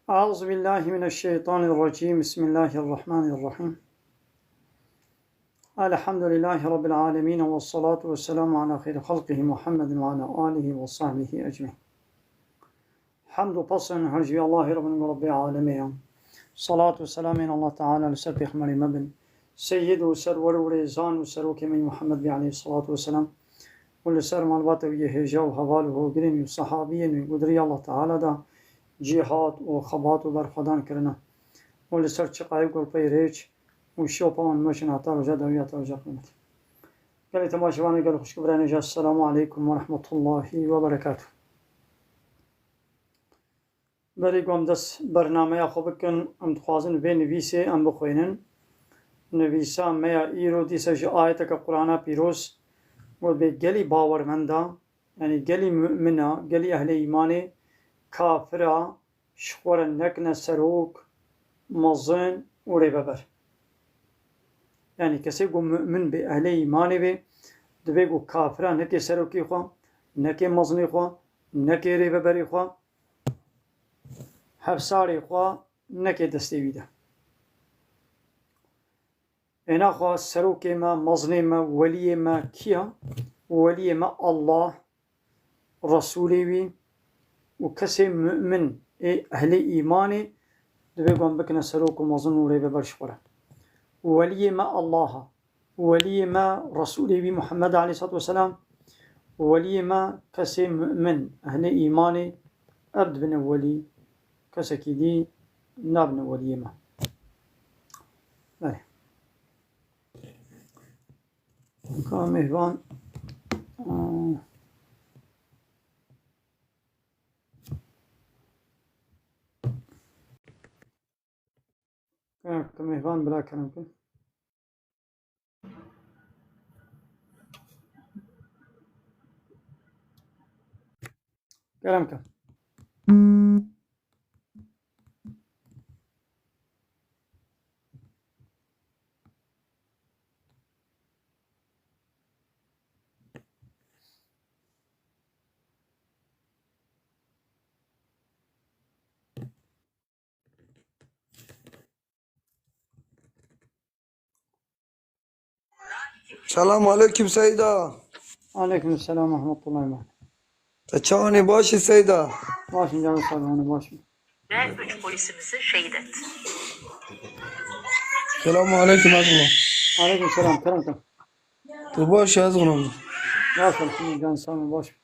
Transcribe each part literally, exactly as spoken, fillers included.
أعوذ بالله من الشيطان الرجيم. بسم الله الرحمن الرحيم. الحمد لله رب العالمين، والصلاة والسلام على خير خلقه محمد وعلى آله وصحبه أجمعين. Hemd û pesên her ji Allahê re bin, Rebbê alemê ye. Salat û selamên Allah Teala li ser Pêxemberê me bin. Seyyid û serwer û rêzan û serokê me Muhammed bî aleyhissalatu vesselam. Û li ser malbata wî yê hêja û heval û hogirên wî û sehabiyên wî û di rêya Allah Teala de cîhat û xebat û berxwedan kirine. Û li ser çiqayê golpeyê rêç û şopa wan meşin heta roja dawî heta roja qiyametê. Gelê temaşevanê gel xwişk û birayê hêja, Esselamu aleykum ve rahmetullahi ve berekatuh. Berî ku em dest bernameya xwe bikin, em dixwazin vê nivîsê em bixwînin. Nivîsa me ya îro dîsa ji ayeteke Qur'ana pîroz we bê gelî bawermenda, yanî gelî mu'mina, gelî ehlê îmanê, kafira ji xwe re nekine serok, mezin û rêveber. Yanî kesê ku mu'min bê, ehlê îmanê bê, divê ku kafira neke serokê xwe, neke mezinê xwe, neke rêveberê xwe, hevsarê xwe neke destê wî de. Êna xwe serokê me, mezinê me, weliyê me kî ye? Weliyê me Allah, Resûlê wî û kesê mu'min ê ehlê îmanê divê ku em bikine serok û mezin û rêveber ji xwe re. Weliyê me Allah e. Weliyê me Resûlê wî Muhammed aleyhissalatu vesselam, weliyê me kesê mu'min, ehlê îmanê, ev dibine welî, kesekî dî nabine weliyê me. Belê. Ka mêvan, aa, Kerem ke mêvan, bila kerem ke. Kerem ke. Selamu aleyküm Seyda. Aleyküm selam ve rahmetullahi ve berekatuhu. Te çawanî, baş î Seyda? Başım canım, sağ olun, başım. Ve üç polisimizi şehit etti. Selamu aleyküm Ezgulom. Aleyküm selam, kerem kerem. Tu baş î Ezgulom? Baş, elhamdülillah, canım, sağ olun, baş.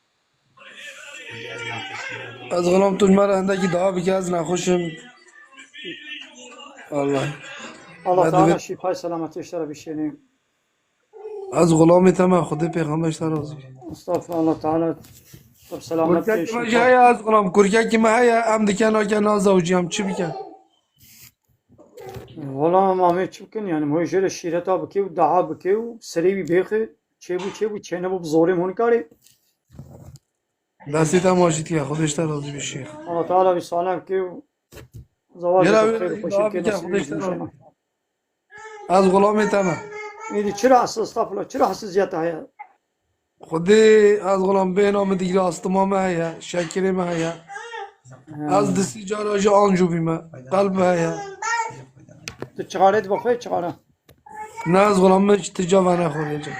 Ezgulom, tu ji me re hindekî dua bike, ez nexweş im. Vallahi. Allah Teala şîfayê selametê ji te re bişêne. Ez xulamê te me, Xwedê pêxember ji te razî be. Estağfurullah, Allah Teala te bi selamet Kurkekî me jî heye, ez xulam, kurkekî me heye, em dike nake nazewicî, em çi bikin? Wala em amê çi bikin, yanî, em jê re şîreta bike û dua bike û serê wî bêxe, çêbû çêbû, çênebû bi zorê hûn karê. Destê te ma jî tîya, Xwedê ji te razî be şêx. Allah Teala wî salem ke û zewacê Yera xêr û wê xweşî dua bike, bike, nasîb Xwedê ji te inşallah. Razî be. Ez xulamê te me. Îdî çira hesiz, estağfurullah, çira hesiziyet heye? Xwedê, ez xulam, bêhna min digire, astima me heye, şekirê me heye. He. Ez distî cara jî anco bîme, qelb heye. Tu çixarê dibe xwe, çixare? Ne, ez xulam, min ji ti ca venexwariye ca.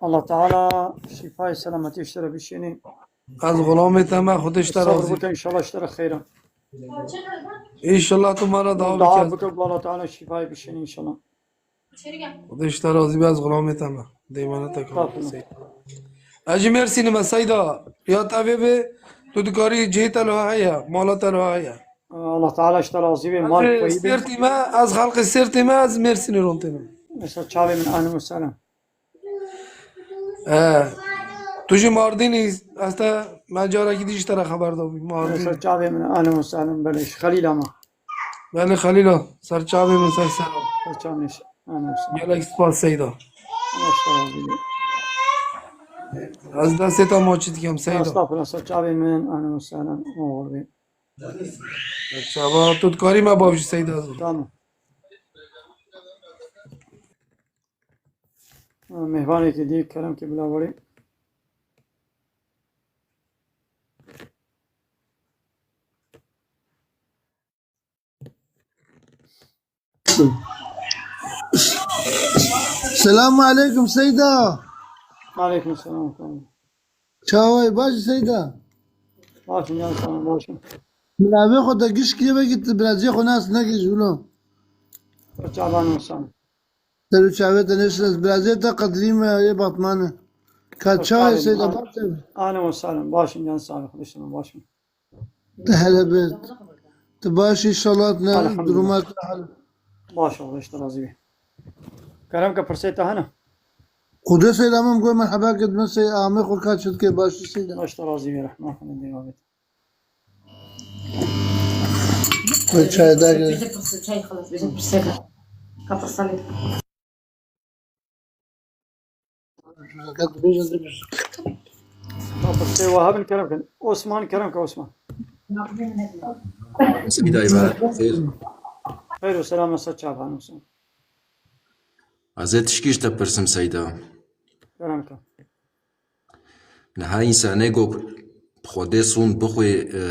Allah Teala şîfayê selametî ji te re bişênî. Ez xulamê te me, Xwedê ji te razî be. Sabir bike, inşallah ji te re xeyr e. Înşallah tu me re dua bike. Dua bike, Allah Teala şîfayê bişênî înşallah. Xwedê ji te razî be, ez xulamê te me. Dêmene te kal. Estağfurullah. Ez ji Mêrsînê me Seyda. Ya te vê be, tu dikarî cihê te li ha heye, mala te li ha heye. Allah Teala ji te razî be, mal xweyî be. Sêrtî me, ez xelqê Sêrtê me, ez Mêrsînê rontêne. Mesela çavê min, ahlen û sehlen. He. Tu jî Mardînî, ez te, me carekî dî ji te re xeber dabî. Mardîn. Ser çavê min, ahlen û sehlen, belê, ji Xelîla me. Belê Xelîla, ser çavê min, ser ser. Ser çavê min, ahlen û sehlen. Gelek spas Seyda. Allah razî be. Ez destê te maçî dikim Seyda. Estağfurullah, ser çavê min, ahlen û sehlen, oxir be. Çava, tu dikarî me bavjî Seyda. Tamam. Mêvanekî dî kerem ke bila werê. Selamun aleyküm Seyda. Aleyküm selam efendim. Çawa yî, baş î Seyda? Başım ya, sağ olun, başım. Min avê xwe te giş kiriye, vekî tu birazê xwe nas nekir ji wilo. Çaban olsun. Ser û çavê te neşinas, birazê te Qedrî me yê Batmanê. Ka çawa yî Seyda, baş e? Ahlen ve sahlen, başım, can sağlık, başım, başım. Te hele be. Tu baş, înşallah, ne duruma te hal. Baş ol, işte razî be. Kerem ke pirsê te hene? Xwedê Seyda min goy merheba kir, min sey amê xwe ka çi dike, baş Seyda. Baş te razî be, rehma xwe devam et. Koy çay da gel. Bizim pirsê, çay xelas, bizim pirsê. Kapırsalı. Kapırsê wahabin kerem kin. Osman kerem ke Osman. Seyda îbaret xêr. Xeyr û selam, ser çavan Osman. Ez ê tişkî ji te pirsim Seyda. Kerem ke. Niha însanê ku bi Xwedê sûnd bixwe, e,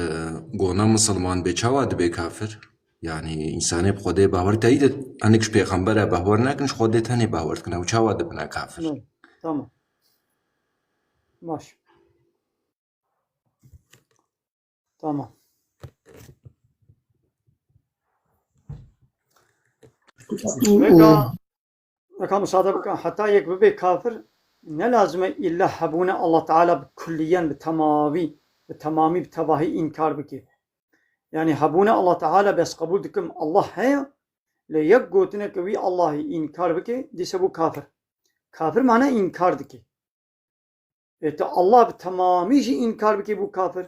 ku ne misilman be, çawa dibe kafir? Yanî însanê bi Xwedê bawer, teyî de hinek ji pêxembere bawer nakin, ji Xwedê tenê bawer dikin, ew çawa dibine kafir? Ne, tamam. Baş. Tamam. Veka, veka musade bike, heta yek bibe kafir, ne lazim e îlla hebûne Allah Teala bi kulliyen, bi temamî, bi temamî, bi tevahî înkar bike. Yanî hebûne Allah Teala, bes qebûl dikim Allah heye, lê yek gotineke wî Allahî înkar bike, dîse bû kafir. Kafir mane înkar dike. Ê, tu Allah bi temamî jî înkar bikî, bû kafir.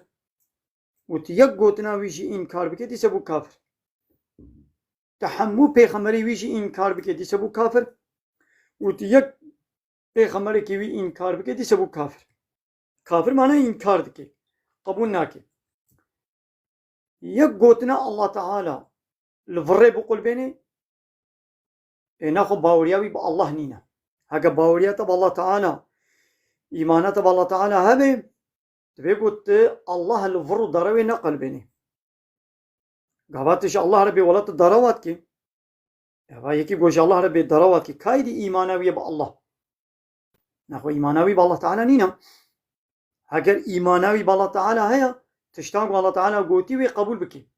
Û tu yek gotina wî jî înkar bikî, dîse bû kafir. Tu hemû pêxemberê wî jî înkar bikî, dîse bû kafir. Û tu yek pêxemberekî wî înkar bikî, dîse bû kafir. Kafir mane înkar dike. Qebûl nake. Yek gotina Allah Teala li virê biqulbênê, ê, naxwe baweriya wî bi Allah nîne. Heke baweriya te bi Allah Teala, îmana te bi Allah Teala hebe, divê ku tu Allah li vir û derewê neqelbênê. Gava tu ji Allah re bê wela tu derewa dikî. Eva yekî ku ji Allah re bê derewa dikî, kayî dî îmana wî ye bi Allah? Naxwe îmana wî bi Allah Teala nîne. Heger îmana wî bi Allah Teala heye, tiştan ku Allah Teala gotî wê qebûl bikî.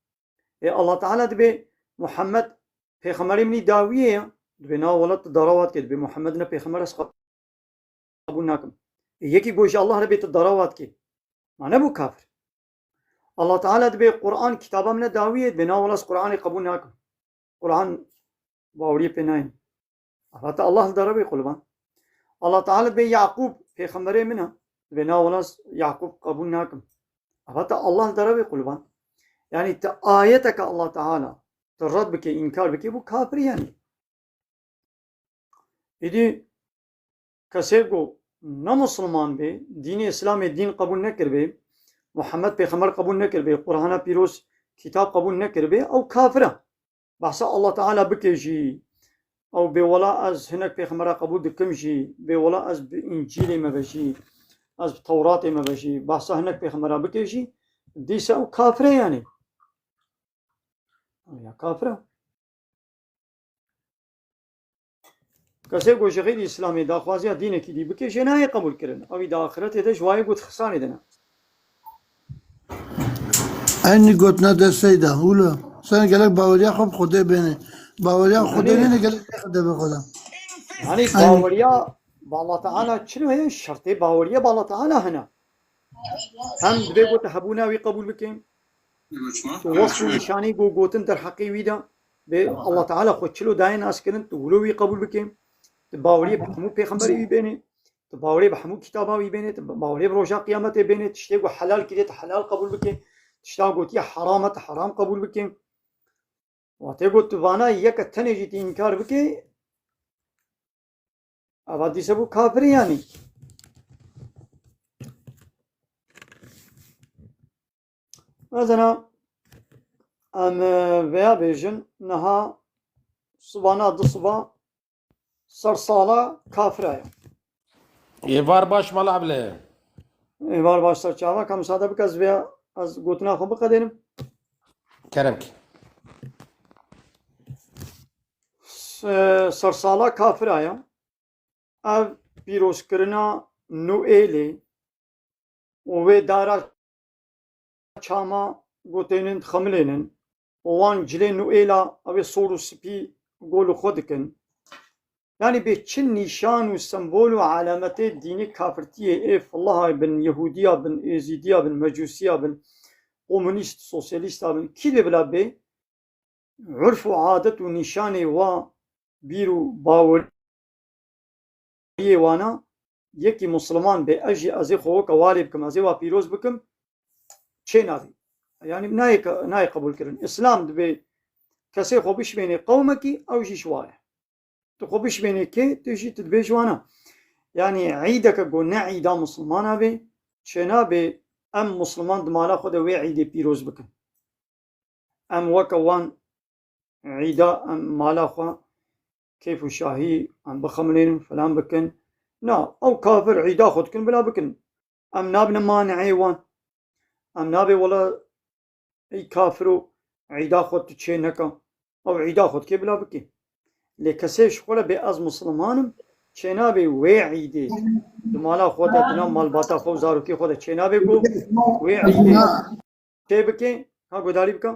Ê Allah Teala dibê Muhammed pêxemberê min î dawiyê ye, dibê na welat tu derewa dikê, dibê Muhammed ne pêxember, ez qebûl nakim. Ê yekî ku ji Allah re bê tu derewa dikê, ma nebû kafir? Allah Teala dibê Quran kitaba min e dawiyê, dibê na welat ez Quranê qebûl nakim. Quran baweriyê pê nayên. Ava te Allah li derewê qulban. Allah Teala dibê Yaqûb pêxemberê min e. Dibê na welas Yaqûb qebûl nakim. Ava te Allah li derewê qulban. Yanî te ayeteke Allah Teala tu red bike, înkar bike, bû kafir yanî. Îdî kesê ku ne misilman bê, dînê Îslamê dîn qebûl nekiribê, Muhammed pêxember qebûl nekiribê, Qur'ana pîroz kitab qebûl nekiribê, ew kafir e. Behsa Allah Teala bike jî, ew bê wela ez hinek pêxembera qebûl dikim jî, bê wela ez bi Încîlê me ve jî, ez bi Tewratê me ve jî, behsa hinek pêxembera bike jî, dîsa ew kafir e yanî. Ya kafir e. Kesê ku ji xeyrî Îslamê daxwaziya dînekî dî bike, jê nayê qebûlkirin. Ew î di axretê de ji wayê got xisanê de ne. Eynî gotina te Seyda, wilo. Sen gelek baweriya xwe bi Xwedê bêne. Baweriya Xwedê Yanî nêne gelek jê Xwedê bi Xweda. Yanî Eynî. Baweriya bi Allah Teala çilo heye, şertê baweriya bi Allah Teala hene. Hem divê got hebûna wî qebûl bike. Tu wesf û nîşanî ku gotin derheqê wî de, bê Allah Teala xwe çilo dayê naskirin, tu wilo wî qebûl bike, tu baweriyê bi hemû pêxemberê wî bênê, tu baweriyê bi hemû kitaba wî bênê, tu baweriyê bi roja qiyametê bênê, tiştê ku helal kiriye, tu helal qebûl bike, tişta gotiye heram e, tu heram qebûl bike. Watê ku tu vana yeke tenê jî tu înkar bike, ava dîse bû kafirî yanî. Mesela em, e, veya bêjin niha sibana du siba ser sala kafira ye. Êvar baş mala Eble. Êvar baş ser çava, ka misade bike ez veya ez gotina xwe biqedênim. Kerem ki. e, sersala kafira ya. Ev pîrozkirina Noêlê û wê dara çama ku tênin dixemilênin û wan cilê Noêla ew ê sor û spî ku li xwe dikin. Yanî bê çi nîşan û sembol û alametê dînî kafirtiyê ê filaha bin, Yehûdiya bin, Êzîdiya bin, Mecûsiya bin, komunîst, sosyalîsta bin, kî dê bila bê, urf û adet û nîşanê wa bîr û baweriyê wana yekî Musliman bê, ez jî ez ê xwe weke walê bikim, ez ê wa pîroz bikim, çê navî. Yanî nayê ke-, nayê qebûl kirin. Îslam dibê kesê xwe bişmênê qewmekî, ew jî ji wa ye. Tu xwe bişmênê kê, tu jî tu dibê ji wana. Yanî îdeke ku ne îda Muslimana bê, çênabê em Musliman di mala xwe de wê îdê pîroz bikin. Em weke wan îda em mala xwe keyf û şahî em bixemilênin, filan bikin. Na, ew kafir îda xwe dikin, bila bikin. Em nabine maneê wan. Em nabê wela ey kafiro îda xwe tu çê neke. Ew îda xwe dikê bila bikê. Lê kesê ji xwe re bê ez Musliman im, çênabê wê îdê di mala xwe de, di nav malbata xwe û zarokê xwe de çênabê ku wê îdê çê bike, ha guhdarî bike.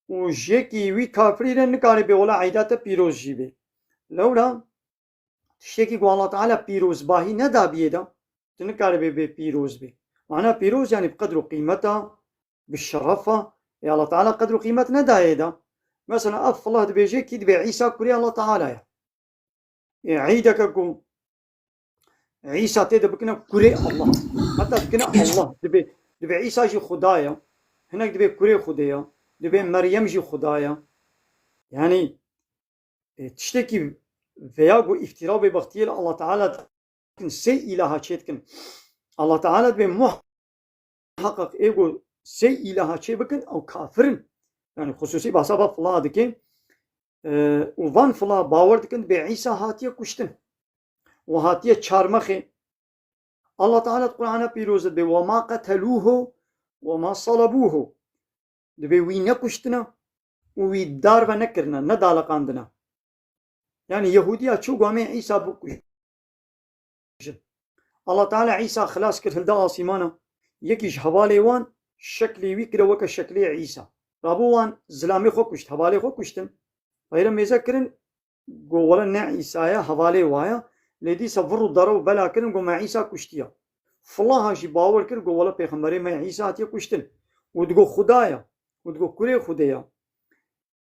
Û ji yekî wî kafirî re nikarê bê wela îda te pîroz jî bê. Lewra tiştekî ku Allah Teala pîrozbahî nedabiyê de, tu nikaribê bê pîroz bê. Mana pîroz yanî bi qedr û qîmeta, bi şerefa, ê Allah Teala qedr û qîmet nedayê de. Mesela ev filah dibêje kî dibê Îsa kurê Allah Teala ye. Ê, îdeke ku Îsa tê de bikine kurê Allah. Heta dikine Allah. Dibê, dibê Îsa jî Xuda ye. Hinek dibê kurê Xwedê ye. Dibê Meryem jî Xuda ye. Yanî, e, tiştekî veya ku îftira û bêbextiyê li Allah Teala dikin, sê îlaha çê dikin. Allah Teala dibê muh-, muheqeq ê ku sê îlaha çê bikin, ew kafir in. Yanî xusûsî behsa va fila dike, e, û van fila bawer dikin, dibê Îsa hatiye kuştin û hatiye çarmexê. Allah Teala di Qur'ana pîroz de dibê, "Ve ma qetelûhu ve ma salabûhu." Dibê wî nekuştine û wî darve nekirine, nedaliqandine. Yanî Yehûdiya çû gamê Îsa bikujin. Allah Teala Îsa xilas kir, hilda asîmana. Yekî ji hevalê wan şeklê wî kire weke şeklê Îsa. Rabû wan zilamê xwe kuşt, hevalê xwe kuştin. Xwe re mêze kirin, got, "Wele ne Îsa ye, hevalê wa ye." Lê dîsa vir û dere û bela kirin, got, "Me Îsa kuştiye." Filaha jî bawer kir, got, "Wele pêxemberê me Îsa hatiye kuştin." Û digot, "Xuda ye." Û digot, "Kurê Xwedê ye."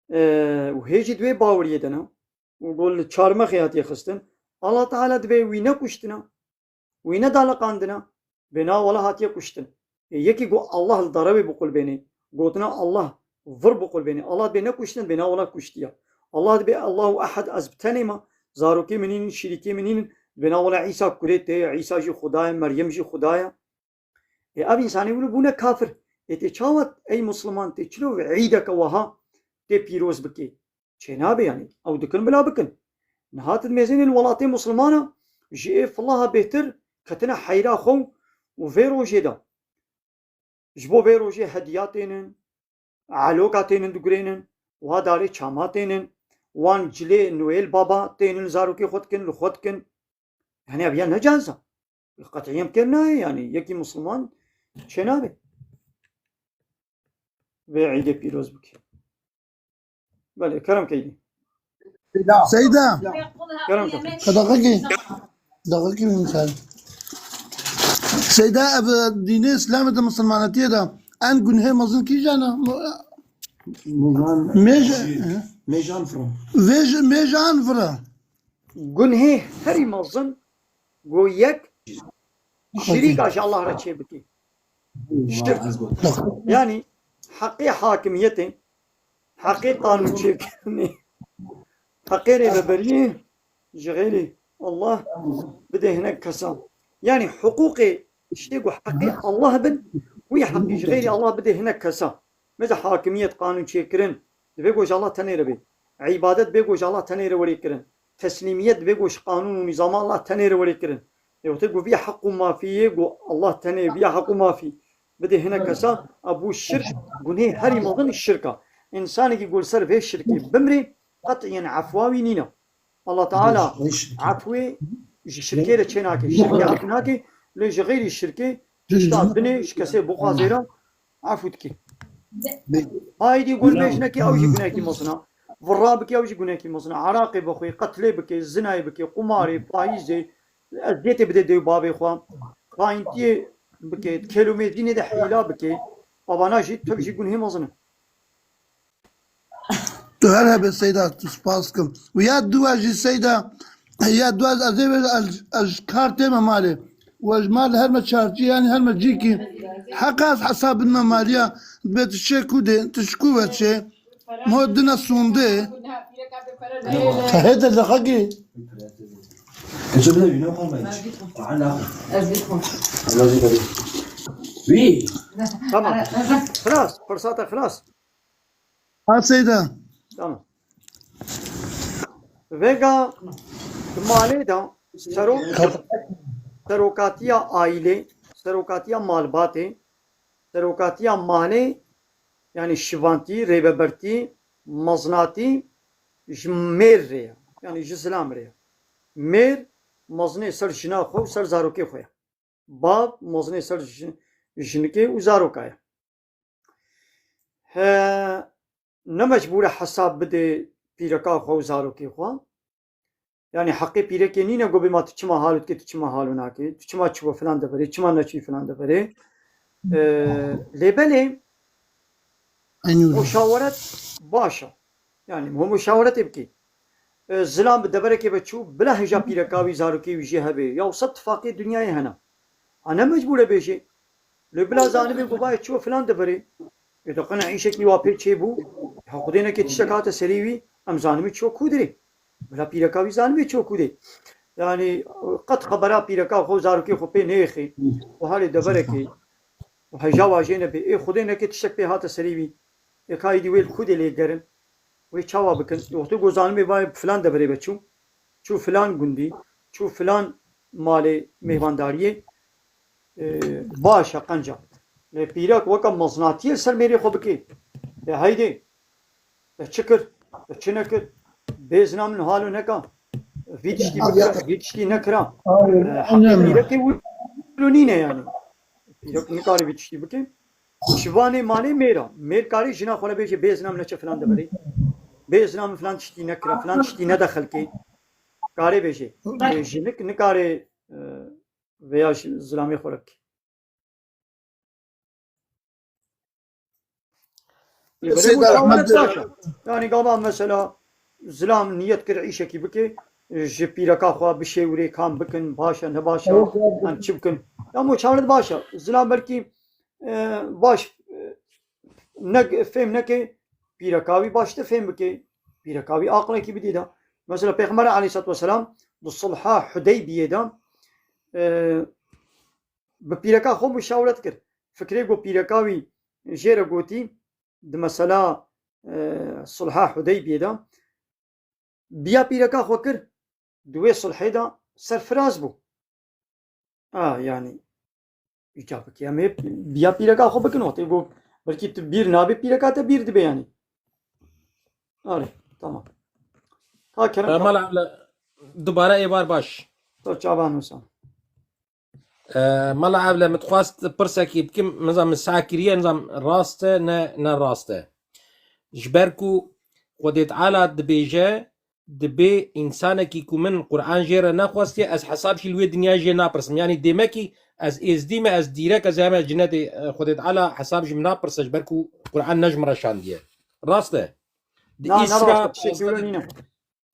E, û hê jî di wê baweriyê de ne. Û got, "Li çarmexê hatiye xistin." Allah Teala dibê wî nekuştine. Wî nedaliqandine, bê na wela hatiye kuştin. Ê, yekî ku Allah li derewê biqulbênê, gotina Allah vir biqulbênê. Allah dibê nekuştin, bê na wela kuştiye. Allah dibê Allahu Ehad, ez bi tenê me, zarokê min nînin, şirîkê min nînin, dibê na wela Îsa kurê tê ye, Îsa jî Xuda ye, Meryem jî Xuda ye. Ê, ev însanê wilo bûne kafir. Ê, tê çawa ey Musliman tê çilo îdeke wiha tê pîroz bikê? Çênabe yanî. Ew dikin bila bikin. Niha tu dimêzênê li welatê Muslimana ji ê filaha bêhtir ketine heyra xwe û vê rojê de. Ji bo vê rojê hediya tênin, eloka tênin digurênin, wa darê çama tênin, wan cilê Noel Baba tênin zarokê xwe dikin, li xwe dikin. Yanî ev ya ne caiz e. Qet'î em kêm nayê yanî. Yekî Musliman çênabe vê îdê pîroz bike. Belê, kerem keydî. Seyda. Kerem ke. Daqiqekî. Daqiqekî min kar. Seyda, ev dînê Îslamê de, misilmanetiyê de en gunhê mezin kîjan e? Mêj-, Mêjan fira. Vêj-, mêjan fira. Gunhê herî mezin, go yek şirîka ji Allah re çê bikî. Şirk. Yanî heqê hakimiyetê, heqê qanûn çêkirinê, heqê rêveberiyê ji xeyrê Allah bidê hinek kesa. Yanî hiqûqê tiştê ku heqê Allah bin, wî heqî ji xeyrê Allah bidê hinek kesa. Mesela hakimiyet, qanûn çêkirin, divê ku ji Allah tenê re bê. Îbadet divê ku ji Allah tenê re were kirin. Teslîmiyet divê ku ji qanûn û nîzama Allah tenê re were kirin. Ê wextê ku vî heq û mafî yê ku Allah tenê vî heq û mafî bidê hinek kesa, a bû şirk, gunê herî mezin şirk a. Însanekî ku li ser vê şirkê bimrê, qet yên efwa wî nîne. Allah Teala efwê ji şirkê re çê nake. Şirkê ef nake, lê ji xeyrî şirkê, tişta dinê ji kesê bixwazê re efû dike. Haydî gunbêj neke, ew jî gunekî mezin e. Vira bike, ew jî gunekî mezin e. Eraqê bixwe, qetlê bike, zinayê bike, qumarê, fayîzê, eziyetê bide dê û bavê xwe. Xayintiyê bike, kêlomêzînê de hîla bike. Evana jî tev jî gunhê mezin e. Tu her hebe Seyda, tu spas kim. Û ya dua jî Seyda, ya dua ez ê ez, ez ji kar tême malê. Û ez ji mal her me çarçî, yanî her me cîkî. Heqa ez hesab bin me maliya. Bê tu çê ku dê, tu ji ku ve çê. Mo dina sûndê. Hede de xakî. Wî. Tamam. Xilas, firsata xilas. Ha Seyda. Tamam. Vêga di malê de serok, serokatiya aîlê, serokatiya malbatê, serokatiya malê, yanî şivantî, rêvebertî, mezinatî ji mêr re ye. Yanî ji zilam re ye. Mêr mezinê ser jina xwe û ser zarokê xwe ye. Bav mezinê ser ji-, jinikê û zaroka ye. He, ne mecbûr e hesab bide pîreka xwe û zarokê xwe. Yanî heqê pîrekê nîne go bê ma tu çima halo dikê, tu çima halo nakê, tu çima çiwe filan deverê, çima neçî filan deverê. E, lê belê Eynû. Muşaweret baş e. Yanî ho muşaweretê bikî. E, zilam bi deverekê ve çû, bila hêja pîreka wî, zarokê wî jê hebe. Ya sed tifaqê dinyayê hene. A ne mecbûr e bêjê. Lê bila zanibê ku bayê çû filan deverê. Ê de qene îşekî wa pê çêbû. Ha Xwedê neke tiştek hate serê wî, em zanibê çû ku dirê. Bila pîreka wî zanibê çû ku dê. Yanî qet xebera pîreka xwe, zarokê xwe pê nêxê. Û halê deverekê. Û heja wajê nebe. Ê Xwedê neke tiştek pê hate serê wî. Ê ka êdî wê li ku dê lê gerin? Wê çawa bikin? Wextê ku zanibê vayê filan deverê ve çû, çû filan gundî, çû filan malê mêvandariyê, e, baş e qenca. Lê pîrek weke mezinatiyê ser mêrê xwe bikê. Ê heydê. Te çi kir? Te çi nekir? Bê zina min halo neka. Vî tiştî bikira, vî tiştî nekira. E, heqê pîrekê wilo nîne yanî. Pîrek nikare vî tiştî bike. Şivanê malê mêr e. Mêr karê jina xwe re bêje, bê zina min neçe filan deverê. Bê zina min filan tiştî nekira, filan tiştî nede xelkê. Karê bêje. Lê jinik nikare, e, veya ji zilamê xwe re bike. Ê, belê Seyda, muşawerat baş e. Yanî gava mesela zilam niyet kir îşekî bike, ji pîreka xwe bişêwirê, kam bikin, baş e, ne baş e, em çi bikin. Ya muşawerat baş e. Zilam belkî, e, baş, e, ne, fêm neke, pîreka wî baştir fêm bike. Pîreka wî aqilekî bidî de. Mesela Pêxember aleyhissalatu vesselam di sulha Hudeybiyê de, e, bi pîreka xwe muşawret kir. Fikrê ku pîreka wî jê re gotî, di mesela, e, sulha Hudeybiyê de, biya pîreka xwe kir, di wê sulhê de serfiraz bû. A, yanî, îca bike. Em ê biya pîreka xwe bikin, wextê ku belkî tu bîr nabe, pîreka te bîr dibe yanî. Are, tamam. Ha, kerem. E, Mala Evle, dubare êvar baş. Ser çavan wisa. E, Mala Evle, min dixwest pirsekî bikim, nizam min seh kiriye, nizam rast e, ne, ne rast e. Ji ber ku Xwedê Teala dibêje, dibê însanekî ku min Quran jê re nexwestiye, ez hesab jî li wê dinyayê jê napirsim. Yanî demekî ez êzdî me, ez dîrek, ez heme cinetê, e, Xwedê Teala hesab ji min napirse, ji ber ku Quran ne ji min re şandiye. Rast e? Di Na, ne Îsra rast e, tiştekî wilo nîne.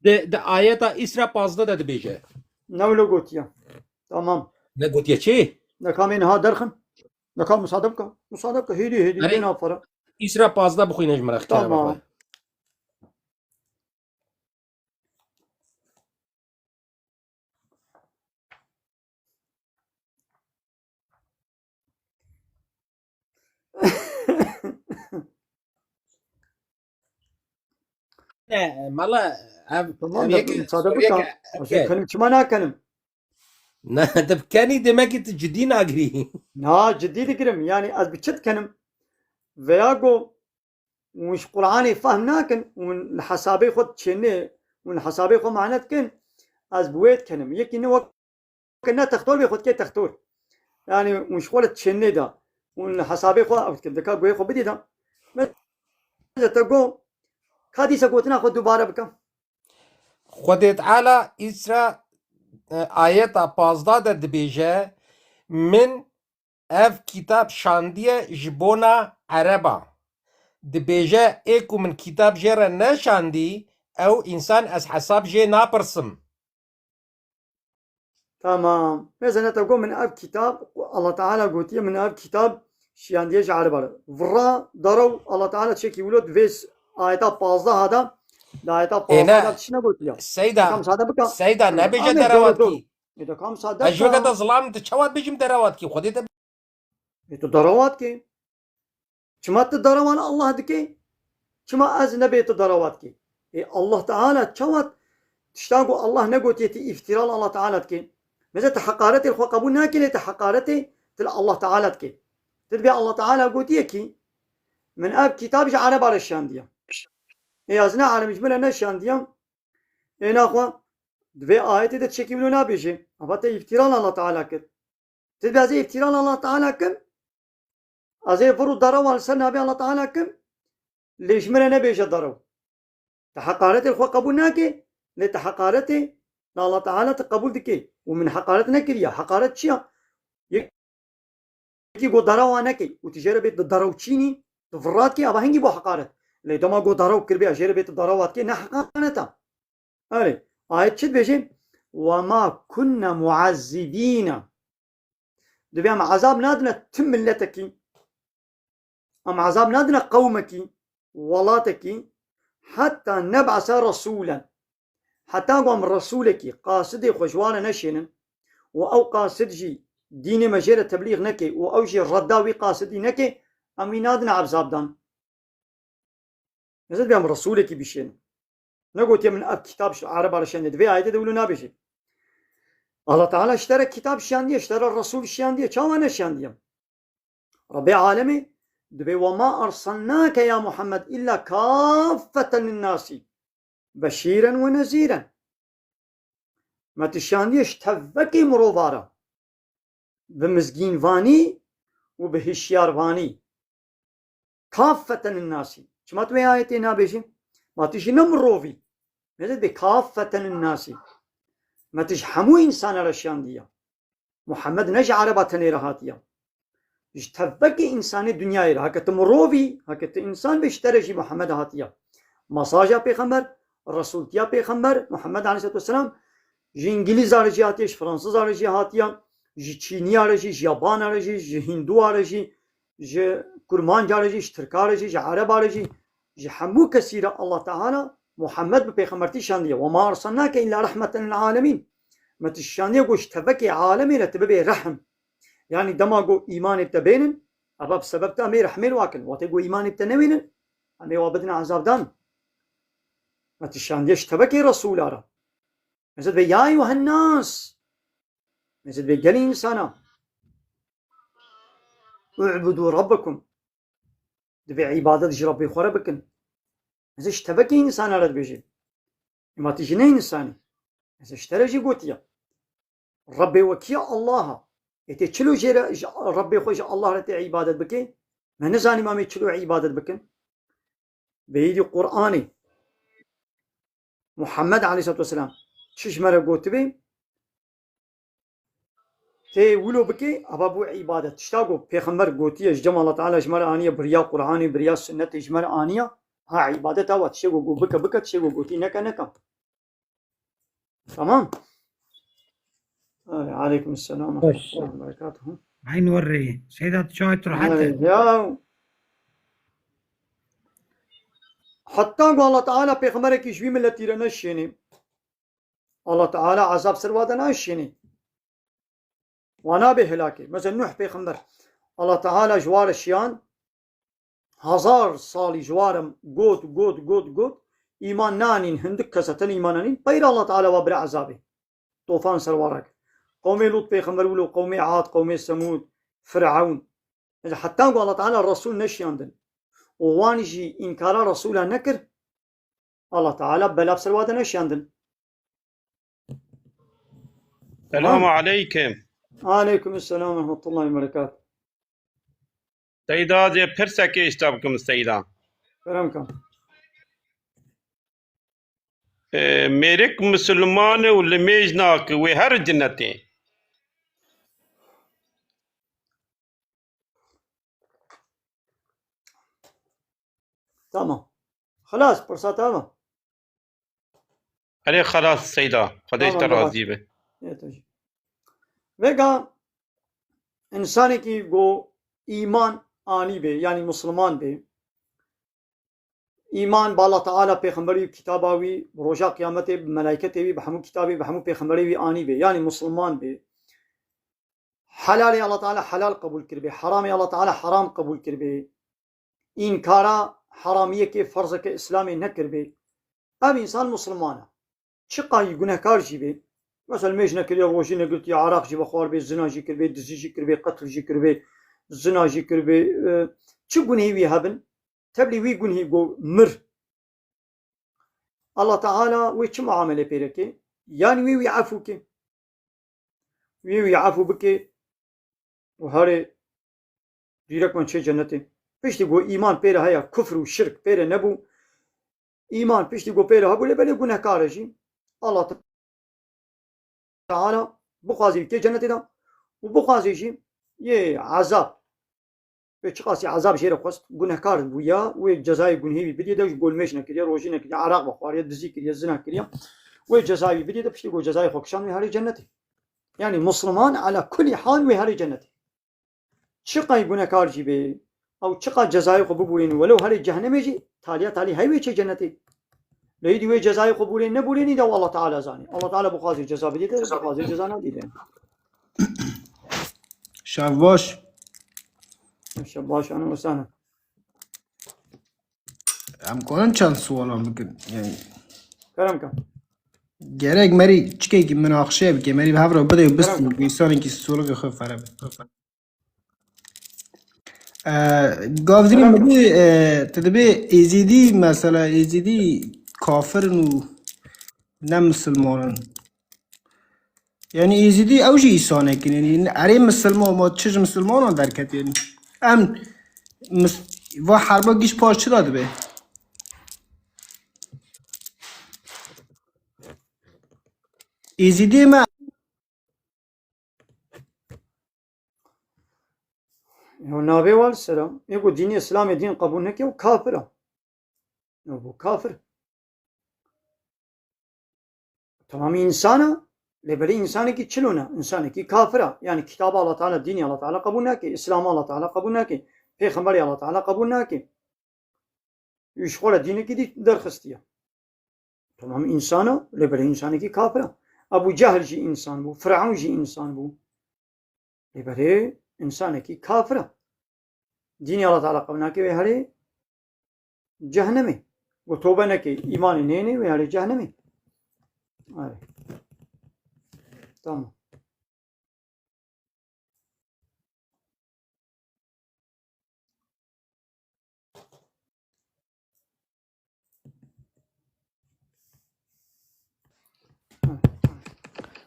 Di, di ayeta Îsra pazdeh de dibêje. Ne wilo gotiye. Tamam. Ne gotiye çi? Neka em ê niha derxin. Neka musade bike. Musade bike. Hêdî, hêdî, Erê, bê navfara. Îsra pazdeh bixwîne ji min re, xikara Tamam. bixwe. Ne, mala, ev, Tamam ev da, yek, müsaade ev bika. yek, Ez okey. Kanim çima nakanim? Ne, tu kenî demek ki tu cidî nagirî. Na, cidî digirim. Yani ez bi çi dikenim? Veya go hûn ji Qur'anê fehm nakin, hûn li hesabê xwe diçênê, hûn li hesabê xwe mane dikin, ez bi wê dikenim. Yekî ne wek ne textor bê xwe dikê textor. Yani hûn ji xwe li diçênê de, hûn li hesabê xwe ew dikin. Dika guhê xwe bidî de. Mesela te got, ka dîsa gotina xwe dubare bike. Xwedê Teala îsra, e, ayeta pazdeh de dibêje, min ev kitab şandiye ji bona Ereba. Dibêje, ê ku min kitab jê re neşandî, ew însan ez hesab jê napirsim. Tamam. Mesela te got min ev kitab, Allah Teala gotiye min ev kitab şiyandiye ji Ereba re. Vira, derew, Allah Teala çekî wilo di vê s-, ayeta pazdeh de, di ayeta Ê, pazdeh ne. de tişt negotiye. Seyda, Kam sade bika. Seyda, Ê, nebêje ane, derewa doro, dikî. doro. Ê, de kam sade Ez ji weke bika. te zilam di çawa dibêjim derewa dikî? Xwedê te Ê, tu derewa dikî. Çima tu derewa li Allah dikî? Çima ez nebê tu derewa dikî? Ê, Allah Teala çawa tişta ku Allah negotiye tu îftira li Allah Teala dikî? Mesela tu heqaretê xwe qebûl nakî lê tu heqaretê tu li Allah Teala dikî. Tu dibê Allah Teala gotiye kî, min ev kitab ji Ereba re şandiye. Ê, ez ne Ereb, ji min re neşandiye. Ê, naxwe, di vê ayetê de çekî wilo nabêje. Ava te îftira li Allah Teala kir. Tu dibê ez ê îftira li Allah Teala kim? Ez ê vir û derewa li ser navê Allah Teala kim? Lê ji min re nebêje derew. Tu heqaretê xwe qebûl nake, lê tu heqaretê li Allah Teala tu qebûl dike. Û min heqaret nekiriye. Heqaret çi ya? Yekî got derewa neke û tu jê re bê tu derew çînî, tu virat ke, ava hingî bo heqaret. Lê dema got derew kirbe, jê re bê tu derewa dike, ne heqaret e. Erê, ayet çi dibêje? "Ve ma kunna muazzibîne." Dibê em ezab nadine ti miletekî. Em ezab nadine qewmekî, welatekî, heta neb'ese resûlen. Heta ku em resûlekî, qasidê xwe ji wan re neşênin û ew qasid jî dînê me jê re teblîx neke û ew jî redda wî qasidî neke, em wî nadine ezabdan. Ez dibêm resûlekî bişênim. Negotiye min ev kitab ji Ereba re şendiye. Di vê ayetê de wilo nabêje. Allah Teala ji te re kitab şiyandiye, ji te re resûl şiyandiye. Çawa neşiyandiye? Rebbê alemê dibê, "Ve ma ersalnake ya Muhammed illa kaffeten linnasî beşîren ve nezîren." Me tu şiyandiye ji tevekê mirova re. Bi mizgînvanî û bi hişyarvanî. Kaffeten linnasî. Çima tu vê ayetê nabêjî? Ma tu jî ne mirovî. Mezid bê kaffeten linnasî. Me tu ji hemû însana re şiyandiye. Muhammed ne ji Ereba tenê re hatiye. Ji tevekê însanê dinyayê re. Heke tu mirovî, heke tu însan bê, ji te re jî Muhammed hatiye. Mesaja pêxember, resûltiya pêxember, Muhammed aleyhisselatu vesselam, ji îngilîza re jî hatiye, ji fransiza re jî hatiye, ji çîniya re jî, ji yabana re jî, ji hînduwa re jî, ji kurmanca re jî, ji tirka re jî, ji ereba re jî, ji hemû kesî re Allah Teala Muhammed bi pêxembertî şandiye. "Ve ma ersalnake illa rahmeten lil alemîn." Me tu şandiye ku ji tevekê alemê re tu bibê rehm. Yanî dema ku îmanê te bênin, eva bi sebeb te em ê rehmê li wa kin. Wextê ku îmanê te newênin, em ê wa bidin ezabdan. Me tu şandiye ji tevekê Resûla re. Mezid be ya eyyuhen nas. Mezid be gelî însana. U'budu rabbekum. Divê îbadet ji Rabbê xwe re bikin. Ez ji tevekê însana re dibêjim. Ema tu jî ne însanî. Ez ji te re jî gotiye. Rabbê we kî ye? Allah e. Ê tê çilo jê re ji Rabbê xwe ji Allah re tê îbadet bike? Me nizanî ma em ê çilo îbadet bikin. Bêyîdî Qur'anê Muhammed aleyhisselatu vesselam çi ji me re gotibe? Tê wilo bike, ava bû îbadet. Tişta ku Pêxember gotiye, ji cem Allah Teala ji me re aniye, biriya Qur'anê, biriya sunnetê ji me re aniye, ha îbadet ava, tiştê ku got bike, bike, tiştê ku gotî neke, neke. Tamam. Ay, aleykum selam ve Baş. rahmetullahi ve berekatuhu. Eyn werrê. Seyda, tu çay tu rahat Ay, et. Ya. Hatta ku Allah Teala pêxemberekî ji wî miletî re neşênê. Allah Teala ezab ser wa de naşênê. Wa nabe helakê. Mesela Nuh pêxember. Allah Teala ji wa re şiyan, hezar salî ji wa re got, got, got, got. Îman nanîn, hindik kes e tenê îman anîn. Peyre Allah Teala wa bire ezabê. Tofan ser wa re kir. Qewmê Lût pêxember wilo, qewmê Ad, qewmê Semûd, Firewn. Mesela heta ku Allah Teala Resûl neşiyandin. û wan jî înkara Resûla nekir, Allah Teala bela bi ser wa de neşiyandin. Selamu aleykum. Aleykum selam ve rahmetullahi ve berekatuh. Seyda, ez ê pirsekê ji te bikim, Seyda. Kerem ke. E, mêrik misilman e û limêj nake, wê here cinetê. Tamam. Xelas, pirsa te hema. Erê xelas Seyda. Xwedê ji te razî be. Yê tu jî. Vêga însanekî ku îman anî be, yanî misliman be, îman bi Allah Teala, pêxemberî, kitaba wî, bi roja qiyametê, bi melayketê wî, bi hemû kitabê, bi hemû pêxemberê wî anî be, yanî misliman be. Helalê Allah Teala helal qebûl kiribê, heramê Allah Teala heram qebûl kiribê. Înkara heramiyekê, ferzeke Îslamê nekiribê. Ev însan misliman e. Çiqa yî gunehkar jî bê. Mesela mêj nekiriye, rojî negirtiye, araq jî vexwaribê, zina jî kiribê, dizî jî kiribê, qetl jî kiribê, zina jî kiribê. E, çi gunehî wî hebin? Teblî wî gunhî go mir. Allah Teala wê çi muamele pê re ke? Yanî wê wî efû ke. Wê wî efû bike û herê dîrekman çê cennetê. Piştî ku îman pê re heye, kufr û şirk pê re nebû. Îman piştî ku pê re hebû, lê belê gunehkar e jî. Allah Teala bixwazî wî kê cennetê de û bixwazî jî yê ezab. Wê çiqasî ezab jê re xwest, gunehkar bûya, wê cezayê gunhê wî bidî de, ji gol mêj nekiriye, rojî nekiriye, araq vexwariye, dizî kiriye, zina kiriye. Wê cezayê wî bidî de, piştî ku cezayê xwe kişand, wê herê cennetê. Yanî misliman ala kulî hal wê herê cennetê. Çiqay gunehkar jî bê, ew çiqa cezayê xwe bibûrîn, welew herê cehennemê jî, taliya talî hey wê çê cennetê. Lê îdî wê cezayê xwe bûrên nebûrênî de, Allah Teala zanî. Allah Teala bixwazê ceza bidî de, bixwazê ceza nadî de. Şev baş. Şev baş, ahlen we sehlen. Em karin çend sualan bikin? Yani kerem ke. Gerek merî çikekî minaqişe bike, merî bi hev re bide û kerem bistin ke. Însanekî sualeke xwe fere be. E, Gavdîrî, kerem ke. Min dî, e, tu dibê Êzîdî, mesela Êzîdî kafir in û ne misilman in. Yanî Êzîdî ew jî îsanek in. Yanî erê misilman, ma çi ji misilmanan derket yanî. Em mis-, va herba giş paş çi da dibe? Êzîdî me. Yo navê wa li ser e. Ê ku dînê Îslamê dîn qebûl neke, ew kafir e. Ew bû kafir. Tamamî însan e, lê belê însanekî çilo ne, însanekî kafir e. Yanî kitaba Allah Teala, dînê Allah Teala qebûl nake, Îslamê Allah Teala qebûl nake, pêxemberê Allah Teala qebûl nake. Ji xwe re dînekî dî derxistiye. Tamam însan e, lê belê însanekî kafir e. Ebû Cehl jî însan bû, Firewn jî însan bû. Lê belê însanekî kafir e. Dînê Allah Teala qebûl nake, wê herê cehennemê. Ku tobe neke, îmanê nêne, wê herê cehennemê. Erê. Tamam.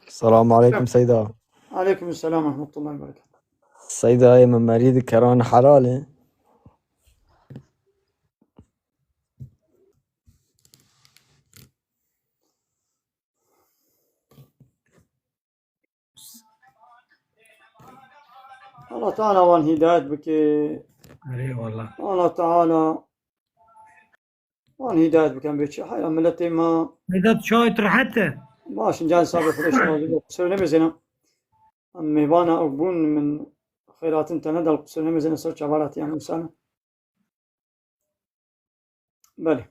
Selamun aleykum Seyda. Aleykum selam ve rahmetullahi ve berekatuhu. Seyda, ê min merî di keran helal e. Allah Teala wan hidayet bike. Erê wallah. Allah Teala wan hidayet bikin bê çi. Haya milletê me. Vedat, çayê tu rehet e? Baş in, can sabe, Xwedê şima zî qusur nemêzêne. Em mêvana ew bûn, min xeyratin te nedal, qusur nemêzêne ser çavala te, yan misane. Belê.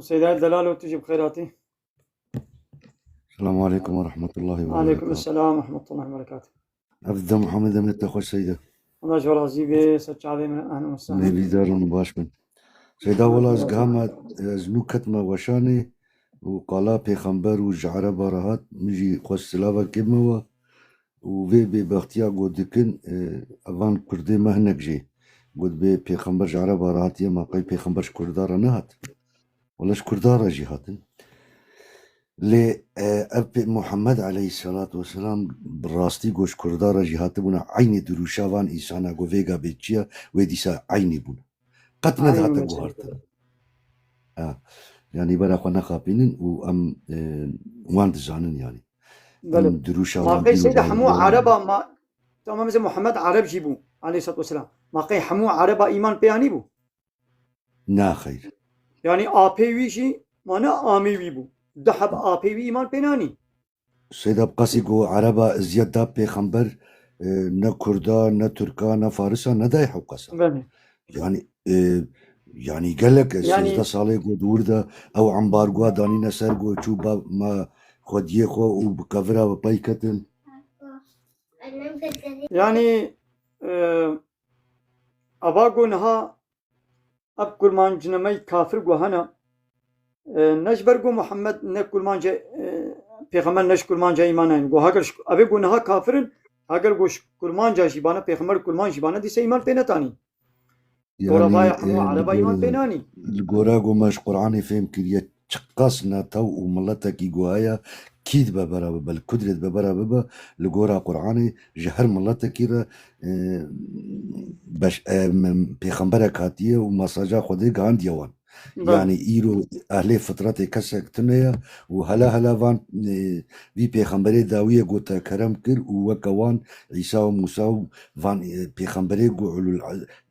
Seyda Delalo, tu jî bi xêr hatî. Selamu aleykum ve rahmetullahi ve berekatuhu. Aleykum selam ve rahmetullahi ve berekatuhu. Ev dide Muhammed Emin te xweş Seyda. Allah ji we razî be, ser çavê min, ehlen we sehlen. Mêvîdar in û baş bin. Seyda, wela ez giha me, ez nû ketime weşanê û qala pêxember û ji ereba re hat, min jî xwest silavekê bime we. û vê bêbextiya ku dikin, e, evan Kurdê me hinek jê got bê pêxember ji Ereba re hatiye, ma qey pêxember ji Kurda re nehat? Wele ji Kurda re jî hatin. Lê, e, ev pê Muhammed aleyhisselatu vesselam bi rastî ku ji Kurda re jî hatibûna eynî dirûşa van însana ku vêga bê çi ye, wê dîsa eynî bûne. Qet Eynî nedihate mesele. guhartin. Ha. Yanî bera xwe nexapînin û em, e, wan dizanin yanî. Belê. Em dirûşa Ma wan qey dîro seyda hemû Ereba ma, tamam, mesela Muhammed Ereb jî bû aleyhisselatu vesselam. Ma qey hemû Ereba îman pê anî bû? Na xeyr. Yanî apê wî jî, ma ne amê wî bû. Du heb apê wî îman pê nanî. Seyda bi qasî ku Ereba eziyet da pêxember, e, ne Kurda, ne Tirka, ne Farisa nedayê hewqasa. Belê. Yanî, e, yanî gelek e, Yanî sêzdeh salê ku di wir de ew ambargoa danîne ser ku çû ba me xwediyê xwe û bi kevira bi pey ketin. Yanî, e, ava ku niha ev kurmancnameyî kafir ku hene, e, ne ji ber ku Muhammed ne kurmanca, e, pêxember ne ji kurmanca îman nayên. Ku heger ji, ev ê ku niha kafir in, heger ku ji kurmanca jî bane, pêxember kurmanc jî bane, dîse îman pê netanîn. Dora Yanî, vaya hemû e, li Ereba îman gora, pê nanî. li gora ku me ji Qur'anê fêm kiriye, çiqas netew û miletekî ku heye, kî dibe bera bibe, li ku dirê dibe bera bibe, li gora Qur'anê ji her miletekî re, e, beş-, e, m-, pêxemberek hatiye û mesaja Xwedê gihandiye wan. Belê. Yanî îro ehlê fitretê kesek tune ye û hela hela van, e, vî pêxemberê dawiyê ku te kerem kir û weke wan Îsa û Mûsa û van, e, pêxemberê ku ulul,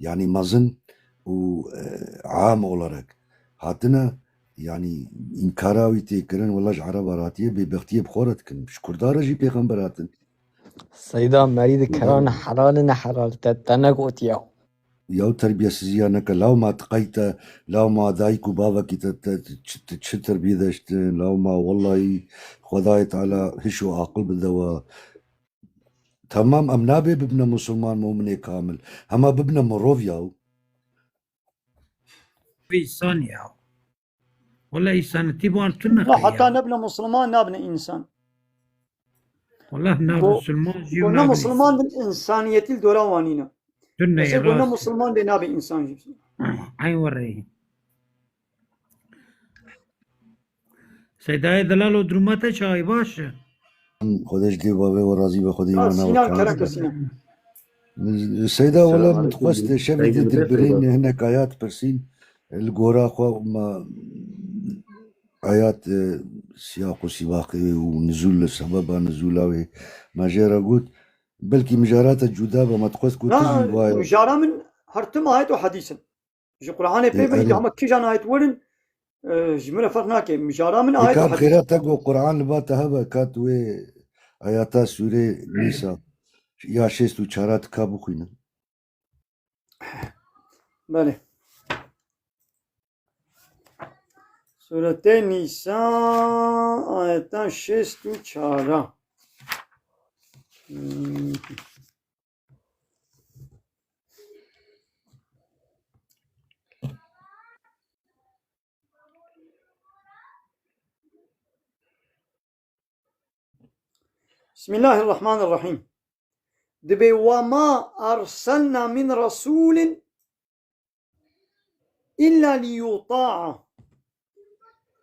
yanî mezin û, e, am olarak hatine, yanî înkara wî tê kirin, wela ji Ereba re hatiye, bêbextiyê bi xwe re dikin. Ji Kurda re jî pêxember hatin. Seyda merî di keran helal ne helal te, te negotiya. Ya terbiyesiziya neke, law ma tiqey te, law ma dayik û bavekî te, te, çi, te çi terbiyê deştin, law ma wellahî Xwedayê Teala hiş û aqil bide we. Tamam, em nabê bibine musulman, muminê kamil. Hema bibine mirov yaw. Vî însan ya. Wala însanetî wan tu Na, neqe heta ya. nebine musulman, nabine însan. Wala na Go-, musulman jî go ne nabine musulman însan. din, însaniyetî li dora wan nîne. Tu ne Mesela go ne rast. musulman dê nabe însan jî. Eyn werê. Seydayê delal û duruma te çawa ye, baş e? Xwedê ji dê bavê we razî be, Xwedê Ha, îmana we Sînan, kamil kerem ke be. Sînan. Seyda, wele Selam min aleyküm. dixwest şevê Seyda dê dilbirîn hinek ayat pirsîn. Li gora xwe me ayat, e, siyaq û sîbaqê û nizûl, sebeba nizûla wê me jê re got. Belkî mijara te cuda be, me dixwest ku tu Na, jî wayê. mijara min her tim ayet û hedîs in. Ji Qur'anê Ê, pê ve erê. hema kîjan ayet werin, e, ji min re ferq nake. Mijara min ayet Eka û bi xêra te got Qur'an li ba te hebe, ka tu wê ayeta sûrê Nîsa ya şêst û çar a tika bixwîne. Belê. Sûretê Nîsa, ayeta şêst û çar a. Hmm. Bismillahirrahmanirrahîm. Dibê: "Ve ma erselna min resûlin illa li yuta'a."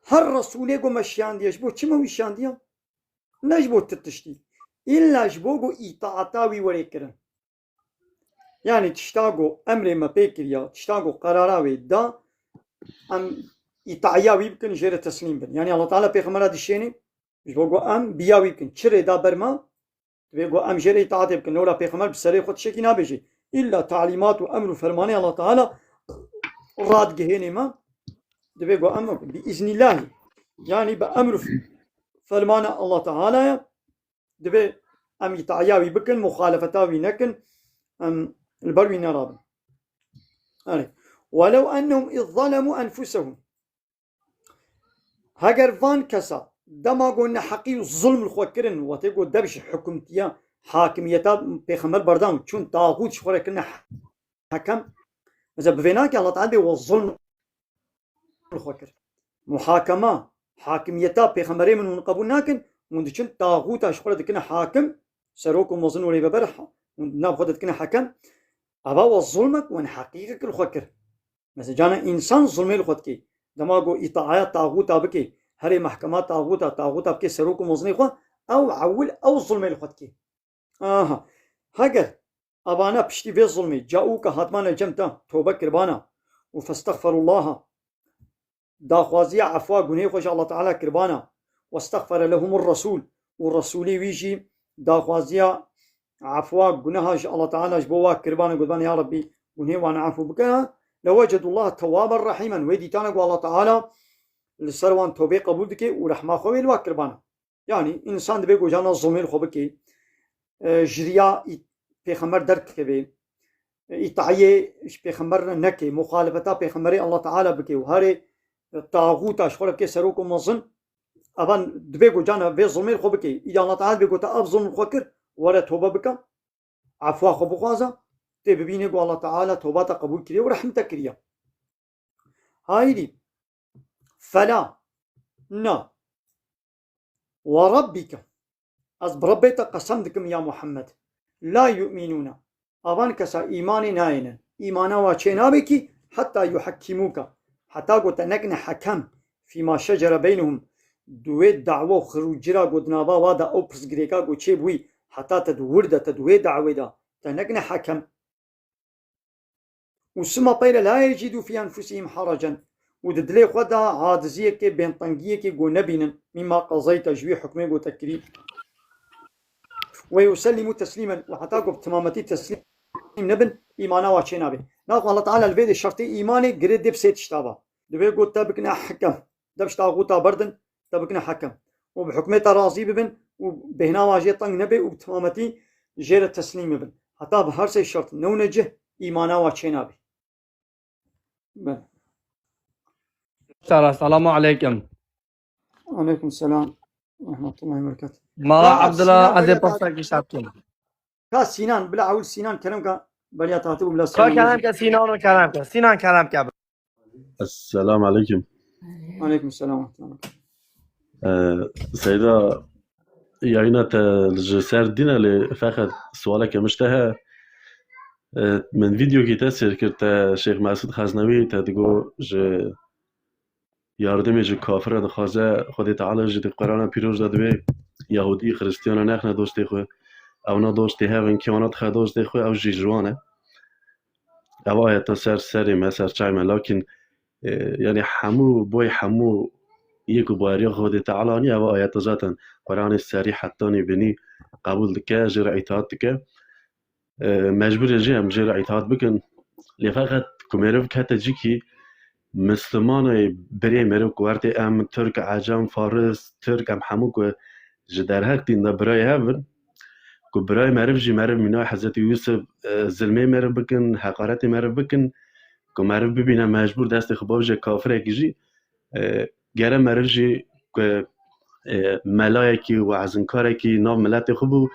Her resûlê ku me şiyandiye, ji bo çi me wî şiyandiye? Ne ji bo tu tiştî. Îlla ji bo ku îtaeta wî were kirin. Yanî tişta ku emrê me pê kiriya, tişta ku qerara wê da, em îtaiya wî bikin, jê re teslîm bin. Yanî Allah Teala pêxembera dişênê, ji bo ku em biya wî bikin. Çi rê da ber me? Divê ku em jê re îtaatê bikin. Lewra pêxember bi serê xwe tiştekî nabêjê. Îlla talîmat û emr û fermanê Allah Teala radigihênê me. Divê ku em bi îznîllahî, yanî bi emr û fermana Allah Teala ye. Divê em îtaiya wî bikin, muxalefeta wî nekin, em li ber wî nerabin. Erê. "Welew ennehum iz zalemû enfusehum." Heger van kesa dema ku neheqî û zulm li xwe kirin, wextê ku dev ji hikûmetiya, hakimiyeta pêxember berdan, çûn taxût ji xwe re kirine hekem, mesela bi vê nake Allah Teala bê we zulm li xwe kir. Muhakema, hakimiyeta pêxemberê min hûn qebûl nakin, hûn diçin taxûta ji xwe re dikine hakim, serok û mezin û rêveber ha-, û nav xwe de dikine hekem, eva we zulmek û neheqîqek li xwe kir. Mesela, cana însan zulmê li xwe dike. Dema ku îtaaya taxûta bike, herê mehkema taxûta, taxûta bike serok û mezinê xwe, ew ewil ew zulmê li xwe dike. Aha. Heger evana piştî vê zulmê caûka hatmane cem te, tobe kirbana û festexferullaha, daxwaziya efwa gunê xwe ji Allah Teala kirbana, westexfere lehumur Resul, û Resulê wî jî daxwaziya efwa guneha ji Allah Teala ji bo wa kirbana, gotbana, ya Rabbî, gunê wan efû bike, lewecedullaha tewwaben rahîmen. Wê dîtana ku Allah Teala li ser wan tobê qebûl dike û rehma xwe wê li wa kirbana. Yanî însan divê ku cana zomê li xwe bike, e, ji riya î-, pêxember derkeve, e, îtaiyê ji pêxember re neke, muxalefeta pêxemberê Allah Teala bike û herê, e, taxûta ji xwe re bike serok û mezin, evan divê ku cana vê zomê li xwe bike. Îdî Allah Teala divê ku te ev zom li xwe kir, were tobe bike, efwa xwe bixwaze, tê bibîne ku Allah Teala toba te qebûl kiriye û rehim te kiriye. Haydi. Fela. Na. Ve Rabbike. Ez bi Rebbê te qesem dikim ya Muhammed. La yu'minûne. Avan kesa îmanê nayêne. Îmana wa çê nabe kî heta yuhekkîmûke. Heta ku te nekine hekem fîma şecere beynehum. Di wê da'we û xirûcira ku di nava wa de ew pirsgirêka ku çêbûyî, heta te di wir de, te di wê da'wê de, te nekine hekem. Û sima peyre la yecîdû fî enfusihîm herecen. Û di dilê xwe de aciziyekê, bêntengiyekê ku nebînin, mîma qezeyte, ji wî hukmê ku te kirî. Ve yusellimû teslîmen. Û heta ku bi timametî teslîm nebin, îmana wa çê nabe. Naxwe Allah Teala li vê de şertê îmanê girê dê bi sê tişta ve. Divê ku te bikine hekem. De bi ji taxûta berdin, te bikine hekem. Û bi hukmê te razî bibin û bêhna wan jê teng nebe û bi timametî jê re teslîm bibin. Heta bi her sê şert newne cih, îmana wa çê nabe. Bele. Selamu aleykum. Aleykum selam. Rahmetullahi ve berekatuh. Mala Abdullah, ez ê pirsekî şap kim. Ka Sinan, bila ewil Sinan kerem ka beriya te hatibû bila Sinan. Ka kerem ke Sinan, kerem ke. Sinan kerem ke. Esselamu aleykum. Aleykum selam. Ee, Seyda, yayına te ji ser dîne lê feqet sualeke min ji te he. Ee, min vîdeokî te sêr kir, te Şêx Mesûd Xeznewî te digo ji yardimê ji kafir re dixwaze, Xwedê Teala jî di Qur'ana pîroz de dibê Yahudî, Xristiyana nexne dostê xwe. Ew ne dostê hev in, kê wana dixe dostê xwe, ew jî ji wan e. Ev ayeta ser serê me, ser çay me, lakin, e, yani hemû, boy hemû yê ku bayeriya Xwedê Teala anî, ev ayeta zaten Qur'anê serî hetanî binî qebûl dike, jê re îtaat dike. E, mecbûr e jî em jê re îtaat bikin. Lê feqet ku meriv kete cîkî, Mislimanê birê meriv ku wertê em Tirk, Ecem, Faris, Tirk, em hemû ku ji derheq dîn de birayê hev in, ku birayê meriv jî meriv mîna Hezretî Yûsif, e, zilmê meriv bikin, heqaretê meriv bikin, ku meriv bibîne mecbûr destê xwe bavêje kafirekî jî, e, gere meriv jî ku, e, melayekî, wezinkarekî nav miletê xwe bû,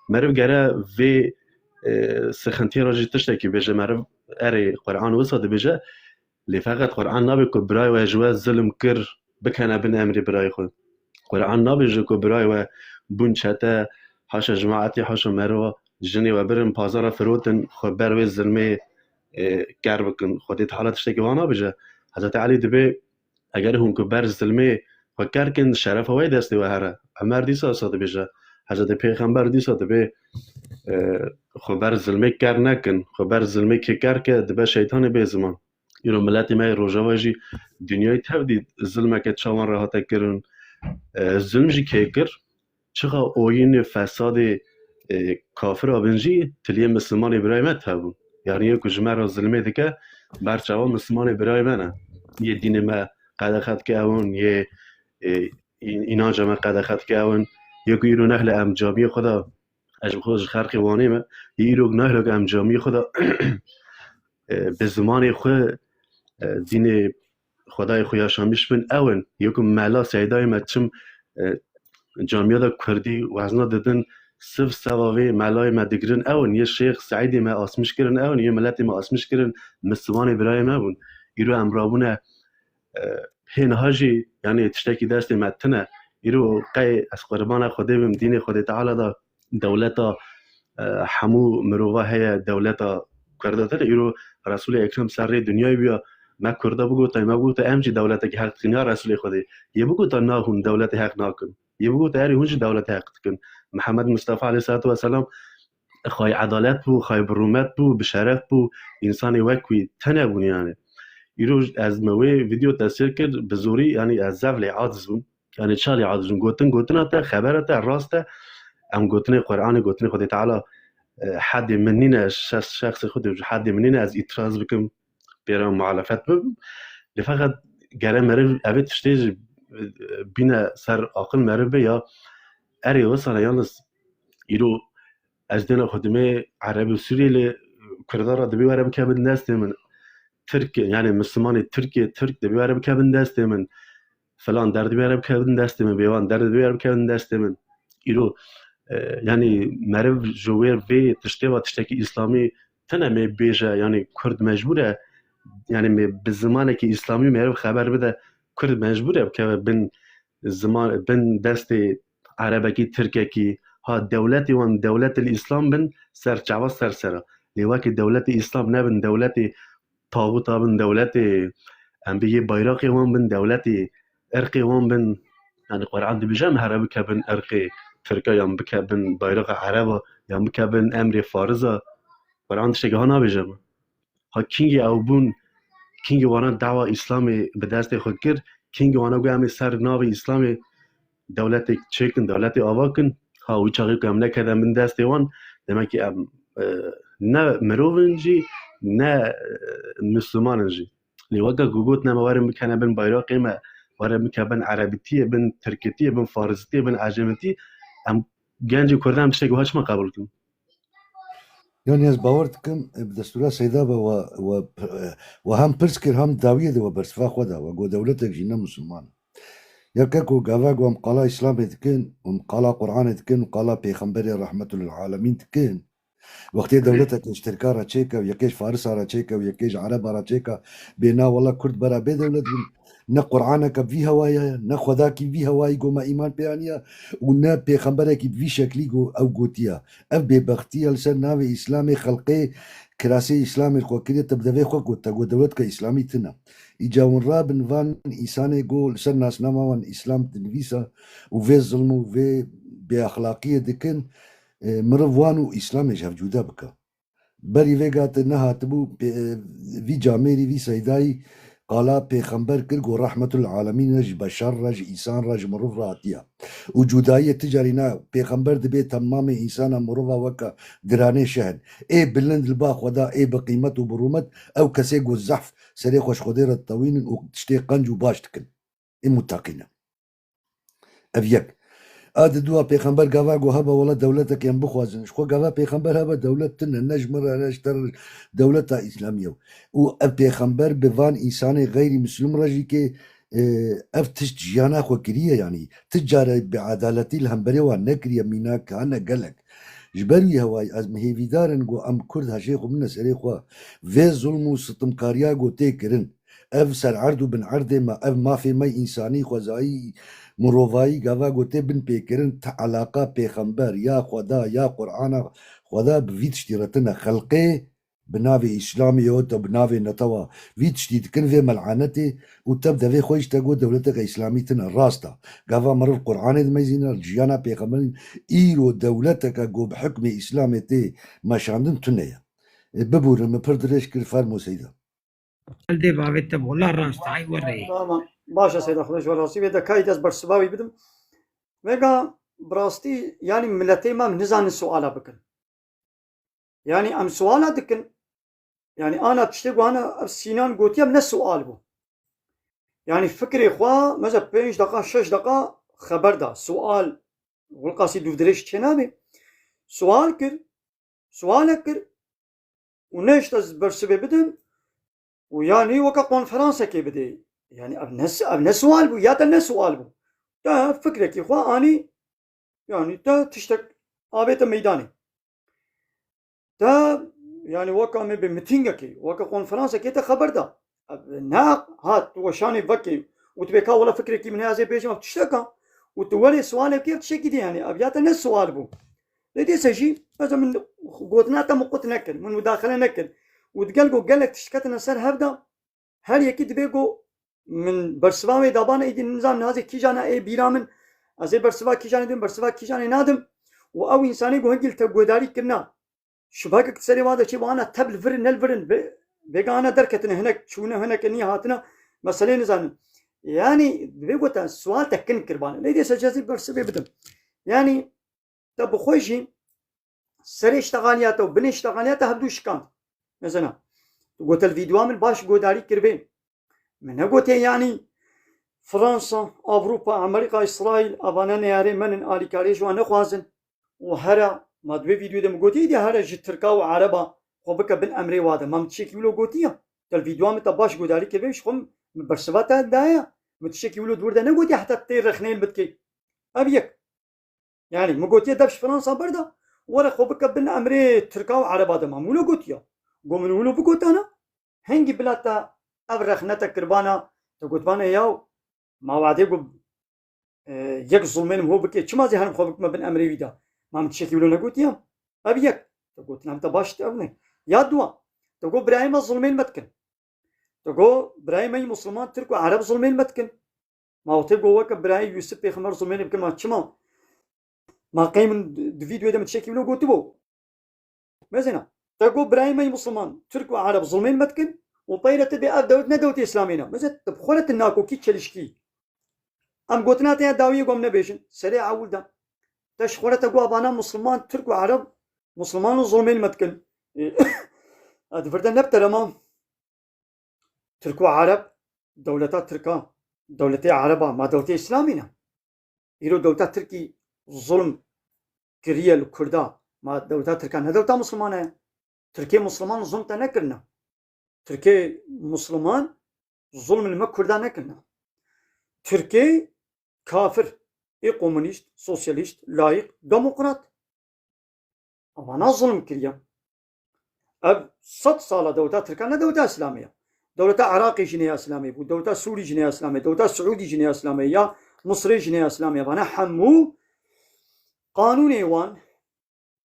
meriv gere vê, e, sixintiya re jî tiştekî bêje. Meriv erê Qur'an wisa dibêje, lê feqet Qur'an nabê ku birayê we ji we zilm kir, bikene bin emrê birayê xwe. Qur'an nabêje ku birayê we bûn çete, haşa cemaetê, haşa meriva, jinê we birin pazara firotin, xwe ber wê zilmê, e, ker bikin. Xwedê Teala tiştekî wan nabêje. Hezretî Elî dibê, eger hûn ku ber zilmê xwe ker kin, şerefa we destê we here. Emer dîsa wisa dibêje. Hezretî Pêxember dîsa dibê, e, xwe ber zilmê ker nekin. Xwe ber zilmê kê ker ke, dibe şeytanê bê ziman. Îro miletê me yê Rojava jî dinyayê tev dît zilmeke çawan re hate kirin. E, zilm jî kê kir? Çiqa oyînê fesadê, e, kafira bin jî tiliyê Mislimanê birayê me tev bûn. Yanî yê ku ji me re zilmê dike, ber çawa Mislimanê birayê me ne. Yê dînê me qedexe dike ew in, yê, e, în-, înanca me qedexe dike ew in. Yê ku îro nehle em camiyê xwe de, ez ji xwe ji xelqê Wanê me, yê îro nehle em camiyê xwe de, e, bi zimanê xwe, e, dînê Xwedayê xwe yaşamîş bin ew in. Yê ku mela seydayê me çim, e, camiya de kurdî wezna didin, siv seva vê melayê me digirin ew in. Yê Şêx Seîdê me asmîş kirin ew in. Yê miletê me asmîş kirin, Mislimanê birayê me bûn. Îro em rabûne, e, hê niha jî, yanî tiştekî destê me tune. Îro qey ez qurbana Xwedê bim, dînê Xwedê Teala de dewleta, e, hemû mirova heye, dewleta Kurda tune. Îro Resûlê Ekrem ser rê dinyayê bûya, me Kurda bigota, me bigota, em jî dewletekî heq dikin, ya Resûlê Xwedê. Yê bigota na hûn dewletê heq nakin. Yê bigota erê hûn jî dewletê heq dikin. Mihemed Mistefa aleyhisselatu vesselam xway edalet bû, xway bi rûmet bû, bi şeref bû, însanê wek wî tune bûn yani. Îro ez me wê vîdeo tesîr kir, bi zorî, yani ez zef lê aciz bûm. Yani ça lê aciz bûm? Gotin, gotina te, xebera te rast e. Em gotinê Qur'anê, gotinê Xwedê Teala, e, hedê min nîne, şex-, şexsê xwe de hedê min nîne, ez îtiraz bikim, pê re muhalefet bibim. Lê feqet gere meriv evê tiştê jî, e, bîne ser aqil meriv be ya. Erê, wisa ne, yalnız îro ez dêna xwe dimê Ereb û Sûriyê, lê Kurda re dibê were bikevin destê min. Tirk, yani Mislimanê Tirkê, Tirk dibê were bikevin destê min. Filan der dibê were bikevin destê min, bêvan der dibê were bikevin destê min. Îro, e, yani meriv ji wê vê tiştê ve tiştekî Îslamî tune me bêje, yani Kurd mecbûr e, yani me bi zimanekî Îslamî meriv xeber bide, Kurd mecbûr e bikeve bin ziman, bin destê Erebekî, Tirkekî. Ha dewletê wan dewletil Îslam bin, ser çava ser sera. Lê wekî dewletê Îslam nebin, dewletê taxûta bin, dewletê, em bê yê bayraqê wan bin, dewletê irqê wan bin. Yani Qur'an dibêje em here bikevin irqê Tirka, yan bikevin bayraqa Ereba, yan bikevin emrê Fariza. Qur'an tiştekî ha nabêje me. Ha kîngî ew bûn, kîngî wana dawa Îslamê bi destê xwe kir, kîngî wana got em ê ser navê Îslamê dewletek çêkin, dewletê ava kin. Ha wî çaxê ku em nekevin bin destê wan, demek ki em, e, ne mirov in jî, ne, e, Misliman in jî. Lê weke ku gotin em ê werin bikene bin bayraqê me, werin bike bin erebitiyê, bin tirkitiyê, bin farisitiyê, bin ecemitî, em gencê Kurdan em tiştekî wiha çima qebûl kin? Yani ez bawer dikim, e, bi destûra Seyda be we, we, we hem pirs kir, hem dawiyê de we bersiva xwe da, we got dewletek jî ne Misliman e. Ya keko, gava ku em qala Îslamê dikin, em qala Qur'anê dikin, qala Pêxemberê Rehmetul Alemîn dikin, wextê dewletek ji Tirka re çêkew, yekê ji Farisa re çêkew, yekê ji Ereba re çêka, bê na wela Kurd bera bê dewlet bin. Ne Qur'aneke bi vî hewayê heye, ne Xwedakî bi vî hewayî ku me îman pê aniye û ne pêxemberekî bi vî şeklî ku ew gotiye. Ev bêbextî ye li ser navê Îslamê, xelqê kirasê Îslamê li xwe kiriye, te bi devê xwe got, te got dewletka Îslamî tune. Îca hûn rabin van însanê ku li ser nasnama wan Îslam dinivîse û vê zilm û vê bêexlaqiyê dikin, e, miriv wan û Îslamê ji hev cuda bike. Berî vê gate nehatibû, pê-, vî camêrî, vî seydayî qala pêxember kir, got, "Rehmetul alemîn re, ji beşer re, ji însan re, ji mirov re hatiye." Û cudayiyê ti carî ne, pêxember dibê temamê însana mirova weke diranê şehin. Ê bilind li ba Xweda, ê bi qîmet û bi rûmet, ew kesê ku zehf serê xwe ji Xwedê re ditewînin û tiştê qenc û baş dikin. Ê muteqî ne. Ev yek. A di dua pêxember gava got hebe wela dewletek em bixwazin. Ji xwe gava pêxember hebe dewlet tune, ne ji min re, ne ji te re, dewleta Îslamî ye. Û ev pêxember bi van însanê xeyrî Mislûm re jî kê, e, ev tişt jiyana xwe kiriye, yanî ti care bêedaletî li hemberê wan nekiriye, mînak hene gelek. Ji ber wî hewayî ez hêvîdar in ku em Kurd hişê xwe bine serê xwe. Vê zulm û sitimkariya ku tê kirin, ev ser erd û bin erdê me, ev mafê me însanî, xwezayî, mirovayî, gava ku tê binpêkirin, ti eleqa pêxember, ya Xweda, ya Qur'ana Xweda bi vî tiştî re tune. Xelqê bi navê Îslamê yo, te bi navê netewa vî tiştî dikin, vê mel'anetê û te bi devê xwe jî te got dewleteke Îslamî tune. Rast e. Gava meriv Qur'anê dimeyzîne, jiyana pêxemberî, îro dewleteke ku bi hukmê Îslamê tê meşandin tune ye. E, bibûrin, min pir dirêj kir, fermo Seyda. Hildê bavê te bola rast, ay werê. Tamam. Baş e Seyda, Xwedê ji we razî be, de kayî dest bersiva wî bidim. Vêga bi rastî, yanî miletê me nizanin suala bikin. Yanî em suala dikin. Yanî ana tiştê ku ana ev Sînan gotiye ne sual bû. Yanî fikrê xwe, mesela pênc deqa, şeş deqa xeber da. Sual, wilqasî dûvdirêj çênabe. Sual kir, sualek kir û nehişte ez bersivê bidim û yanî weke konferansekê bidê. Yanî ev ne, ev ne sual bû, ya te ne sual bû. Te fikrekî xwe anî, yanî te tiştek avête meydanê. Te, yanî weke me bê mitîngekê, weke konferansekê te xeber da. Ev ne hat tu weşanê vekê û tu bê ka wela fikrekî min heye ez ê bêjim ev tiştek e û tu welê sualekê ev tiştekî dî, yanî ev ya te ne sual bû. Lê dîse jî, mesela min gotina te min qut nekir, min mudaxele nekir. Û digel ku gelek tişt ketine ser hev de, her yekî dibê ku min bersiva wê dabana, êdî nizam nihazê kîjan e ê bîra min, ez ê bersiva kîjanê dim, bersiva kîjanê nadim. Û ew însanê ku hingî li te guhdarî kirina, şubhekek serê wan de çê, wana tev li vir in, ne li vir in, vê-, vêga ana derketine, hinek çûne, hinek nî hatine, meseleyê nizanin. Yanî, divê ku te sual te kin kirbane. Lê dê secezî bersivê bidim. Yanî, te bi xwe jî serê ştexaliya te û binê ştexaliya te hevdû şikand. Mesela, tu gote li vîdyoa min baş guhdarî kiribê. Min negotiye yanî Fransa, Avrupa, Amerîka, Îsraîl, evane neyarê me nin, alîkariyê ji wan nexwazin. Û here, ma di wê vîdyoyê de min gotiye, îdî here ji Tirka û Ereba xwe bike bin emrê wa de. Ma min tiştekî wilo gotiye? Te li vîdyoa min te baş guhdarî kiribê, ji xwe min bersiva te daye. Min tiştekî wilo di wir de negotiye heta tê rexneyê li min dikê. Ev yek. Yanî, min gotiye dev ji Fransa berda, were xwe bike bin emrê Tirka û Ereba de, ma min wilo gotiye. Go min wilo bigotana, hingî bila te ev rexne te kirbana, te gotbana yaw, ma wadê got, e, yek zulmê min ho bike, çima zî herim xwe bikime bin emrê wî de? Ma min tiştekî wilo negotiye? Ev yek. Te gotina min te baş te ev ne. Ya dua. Te got birayê me zulmê li me dikin. Te got birayê me yî Musliman, Tirk û Ereb zulmê li me dikin. Ma wextê got weke birayê Yûsif Pêxember zulmê li bikin, ma çima? Ma qey min di vîdyoyê de min tiştekî wilo gotibû? Mezina. Te got birayê me yî Musliman, Tirk û Ereb zulmê li me dikin û peyre te bê ev dewlet ne dewletê Îslamê ne. Mezin, te bi xwe re tu nakokî çelişkî. Em gotina te ya dawiyê ku em nebêjin. Serê ewil de. Te ji xwe re te got, "Vana Musliman, Tirk û Ereb, Musliman û zulmê li me dikin." Ê, ez di vir de ne bi te re mam. Tirk û Ereb, dewleta Tirka, dewletê Ereba, ma dewletê Îslamî ne? Îro dewleta Tirkî zulm kiriye li Kurda, ma dewleta Tirka ne dewleta Musliman e? Tirkê Musliman zulm te nekirine. Tirkê Musliman zulm li me Kurda nekirine. Tirkê kafir, ê komunîst, sosyalîst, layîk, demokrat. Ama na zulm kiriye. Ev sed sala dewleta Tirka ne dewleta Îslamê ye. Dewleta Iraqê jî ne ya Îslamê bû, dewleta Sûrî jî ne ya Îslamê, dewleta Siûdî jî ne ya Îslamê, ya Misrê jî ne ya Îslamê. Vana hemû qanûnê wan,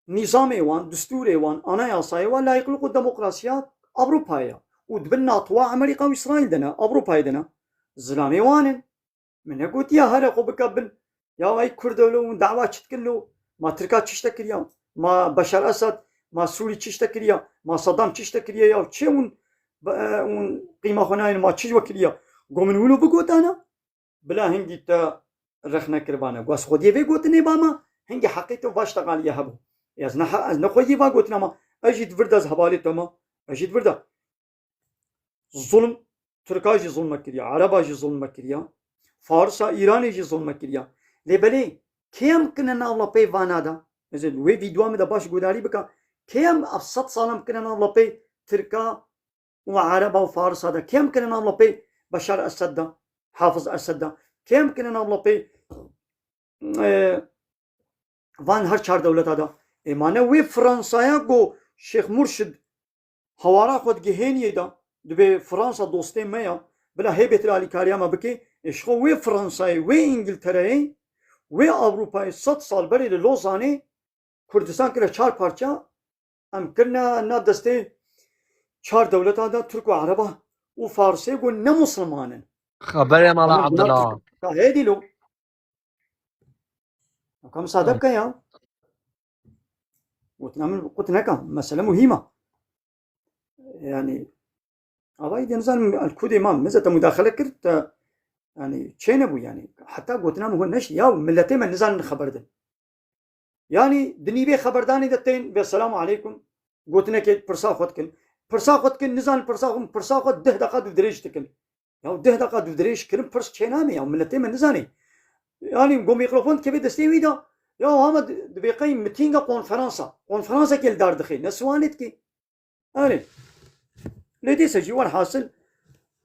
nîzamê wan, distûrê wan, anayasayê wan layîqlik û demokrasiya Ewropayê ye. Û di bin natoa Amerîka û Îsraîl de ne, Ewropayê de ne. Zilamê wan in. Min negotiya here xwe bike bin. Ya ey Kurd lo hûn dawa çi dikin lo? Ma Tirka çi ji te kiriya? Ma Beşar Esad, ma Sûrî çi ji te kiriya? Ma Saddam çi ji te kiriye ya? Çi hûn, hûn qîma xwe nayên, ma çi ji we kiriya? Go min wilo bigotana? Bila hingî te rexne kiribane. Go ez xwediyê vê gotinê bama, hingî heqê te baş teqaliye hebû. Ez ne, ez ne xwediyê va gotina ma. Ez jî di vir de ez hevalê te ma. Ez jî di vir de. Zulm, Tirka jî zulm me kiriya, Ereba jî zulm me kiriya, Farisa, Îranê jî zulm me kiriya. Lê belê, kêm kine nav lapê vana de? Ez ê wê vîdyoa min de baş guhdarî bika. Kêm ev sed salan kine nav lapê Tirka û Ereba û Farisa de? Kêm kine nav lapê Beşar Esed de, Hafiz Esed de? Kêm kine nav lapê, e, van her çar dewleta de? Ê ma ne wê Fransaya ku Şêx Murşid hawara xwe digihêniyê de, dibê Fransa dostê me ya, bila hê bêtir alîkariya me bike, ê ji xwe wê Fransayê, wê Îngiltereyê, wê Ewropayê sed sal berê li Lozanê Kurdistan kire çar parça, em kirine nav destê çar dewleta de, Tirk û Ereba û Farsê ku ne Musliman in. Xeberê mala Ama buna Abdullah. Tirk-, ya hê dîlo. Em ka misade bike ya. Gotina min qut neka. Mesele muhîm e. Yani, avayî de nizanim el kudê ma, min zete mudaxele kir, te, yani, çê nebû yani. Heta gotina min hûn neşt, ya miletê me nizanin xeber din. Yani, di nîvê xeberdanê de tên, ve selamu aleykum, gotinekê pirsa xwe dikin. Pirsa xwe dikin, nizanin pirsa xwe, pirsa xwe deh deqa dû dirêj dikin. Ya deh deqa dûdirêj kirin pirs çêname ya, miletê me nizanê. Yanî go mîkrofon dikeve destê wî de, ya hama di-, dibê qey mitînga konferansa. Konferansekê li dar dixê, ne siwanê dikê. Erê. Lê dîse jî werhasil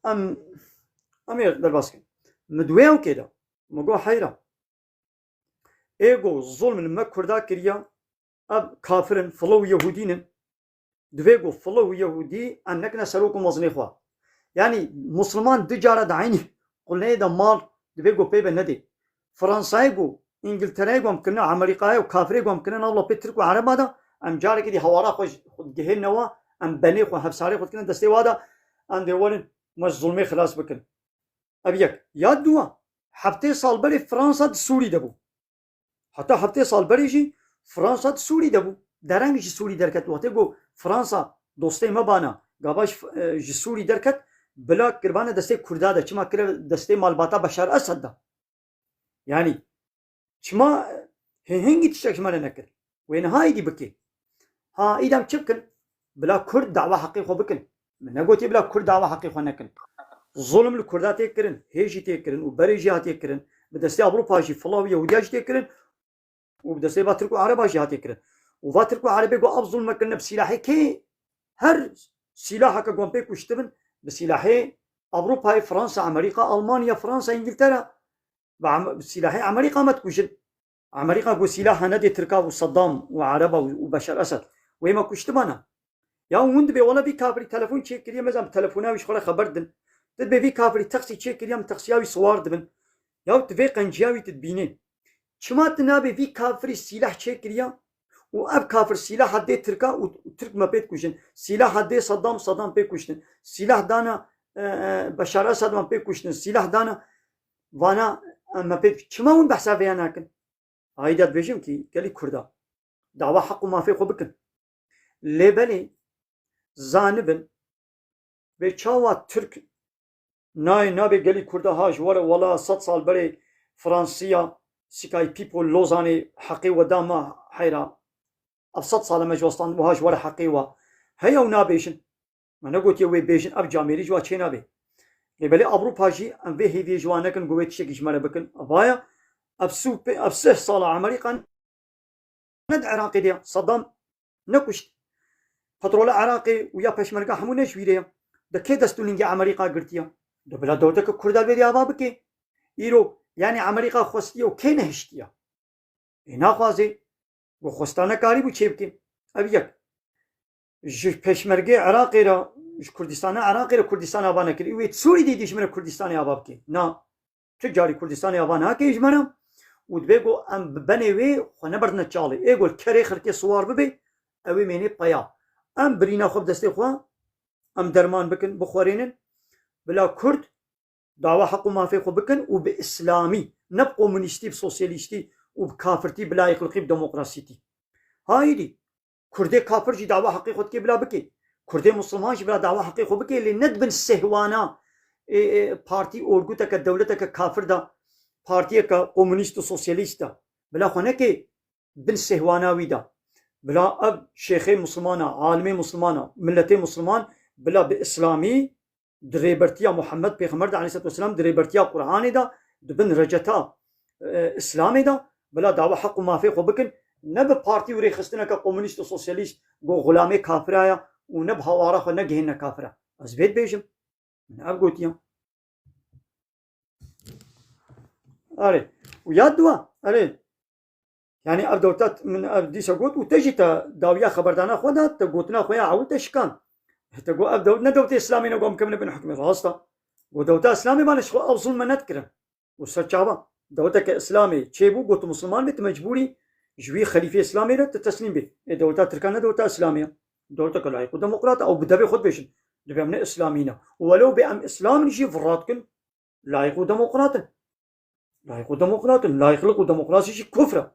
em, em ê derbas kin. Min di wê ewkê de, min got heyra. Ê ku zulm li me Kurda kiriya, ev kafir in, filo û yehûdîn in. Divê ku filo û yehûdî em nekine serok û mezinê xwe. Yanî Musliman du cara di eynî quleyê de mal divê ku pê ve nedê. Fransayê ku Îngiltereyê gom kirine, Amerîkayê û kafirê gom kirine nav lapê Tirk û Ereba de, em carekê dî hawara xwe ji xwe digihênine wa, em benê xwe, hevsarê xwe dikine destê wa de, em dê werin me ji zulmê xilas bikin. Ev yek. Ya dua, heftê sal berê Fransa di Sûrî de bû. Heta heftê sal berê jî Fransa di Sûrî de bû. Dereng ji Sûrî derket. Wextê ku Fransa dostê me bana, gava ji, e, ji Sûrî derket, bila kiribane destê Kurda de, çima kire destê malbata Beşar Esed de. Yanî, çima hê-, hingî tiştek ji me re nekir? Wê niha êdî bike. Ha, îdem çi bikin? Bila Kurd dawa heqê xwe bikin. Min negotiye bila Kurd dawa heqê xwe nekin. Zulm li Kurda tê kirin, hê jî tê kirin û berê jî hatiye kirin. Bi destê Ewropa jî, filav Yehudiya jî tê kirin û bi destê va Tirk û Ereba jî hatiye kirin. Û va Tirk û Erebê got, ev zulm me kirine bi sîlahê kê? Her sîlaheke gon pê kuştibin, bi sîlahê Ewropayê, Fransa, Amerîka, Almanya, Fransa, Îngiltere, bi Am-, bi sîlahê Amerîka me dikujin. Amerîka got sîlah hene dê Tirka û Saddam û Ereba û, û Beşar Esed. Wê me kuştibana. Ya hûn dibê wala vî kafirî telefon çêkiriye, mezan bi telefona wî ji xwe re xeber din. Tu dibê vî kafirî teksî çêkiriye, min teksiya wî siwar dibin. Ya tu vê qenciya wî tu dibînî. Çima tu nabê vî kafirî sîlah çêkiriya û ev kafir sîlaha dê Tirka û, û Tirk me pê dikujin. Sîlaha dê Saddam, Saddam pê kuştin. Sîlah dana, e, e, Beşar Esed me pê kuştin. Sîlah dana vana, e, me pê dikuştin. Çima hûn behsa vêya nakin? Hayda dibêjim ki gelî Kurda dawa heq û mafê xwe bikin. Lê belê zanibin, bê çawa Tirk nayê nabê gelî Kurda ha ji were wala sed sal berê Fransiya, Sîkayê Pîpo, Lozanê heqê we da me heyra. Ev sed sal e me ji we standibû ha ji were heqê we. Heye û nabêjin. Me negotiye wê bêjin, ev camêrî ji wa çê nabe. Lê belê Ewropa jî em vê hêviyê ji wan nekin, ku wê tiştekî ji me re bikin. Ev vaya, ev sî û pê-, ev sih sala Amerîka ne di Iraqê de ya. Saddam nekuşt. Petrola Iraqê û ya peşmerga hemû ne ji wî re ya. De kê dest û lingê Amerîka girtiye? De bila dewleteke Kurda vê de ava bike. Îro, yanî Amerîka xwestiye û kê nehiştiye? Ê naxwazê, ku xwesta nekarîbû çê bike. Ev yek. Ji Pêşmergê Iraqê re, ji Kurdistana Iraqê re Kurdistan ava nekir. Ê wê Sûrî dî dî ji min re Kurdistanê ava bike. Na. Tu carî Kurdistanê ava nake ji me re. Û dibê ku em bi benê wê xwe neberdine çalê. Ê ku li kerê xirkê siwar bibe, ew ê mênê peya. Em birîna xwe bi destê xwe, em derman bikin, bixwerênin. Bila Kurd dawa heq û mafê xwe bikin û bi îslamî, ne bi komunîstî, bi sosyalîstî û bi kafirtî, bi layîqliqî, bi demokrasîtî. Hayîdî, Kurdê kafir jî dawa heqê xwe dikê bila bike. Kurdê Misliman jî bila dawa heqê xwe bike, lê ne di bin sêhwana, ê, ê, partî, orguteke, dewleteke kafir de, partiyeke komunîst û sosyalîst de. Bila xwe neke bin sêhwana wî de. Bila ev şêxê Mislimana, alimê Mislimana, miletê Misliman, bila bi îslamî, di rêbertiya Muhammed Pêxember de aleyhisselatu vesselam, di rêbertiya Qur'anê de, di bin receta, e, Îslamê de, bila dawa heq û mafê xwe bikin, ne bi partî û rêxistineke komunîst û sosyalîst ku xulamê kafira ye û ne bi hawara xwe negihêne kafira. Ez vê dibêjim. Min ev gotiye. Erê. Û ya dua, erê. Yanî ev dewlet min ev dîsa got û te jî te dawiya xeberdana xwe da, te gotina xwe ya ew te şikan. Te got ev dewlet ne dewletê Îslamê ne, got em kevine bin hukmê. Rast e. Got dewleta Îslamê mane ji xwe ew zulme nedikirin. Û ser çava dewleteke Îslamê çêbû, got tu Misliman bê, tu mecbûrî ji wî xelîfê Îslamê re tu teslîm bê. Ê dewleta Tirkan ne dewleta Îslamê ye. Dewleteke layîq û demokrat e. Ew bi devê xwe dibêjin. Dibê em ne Îslamî ne. Û welew bê em Îslam in jî, virat kin, layîq û demokrat in. Layîq û demokrat in. Layîqlik û demokrasî jî kufr e.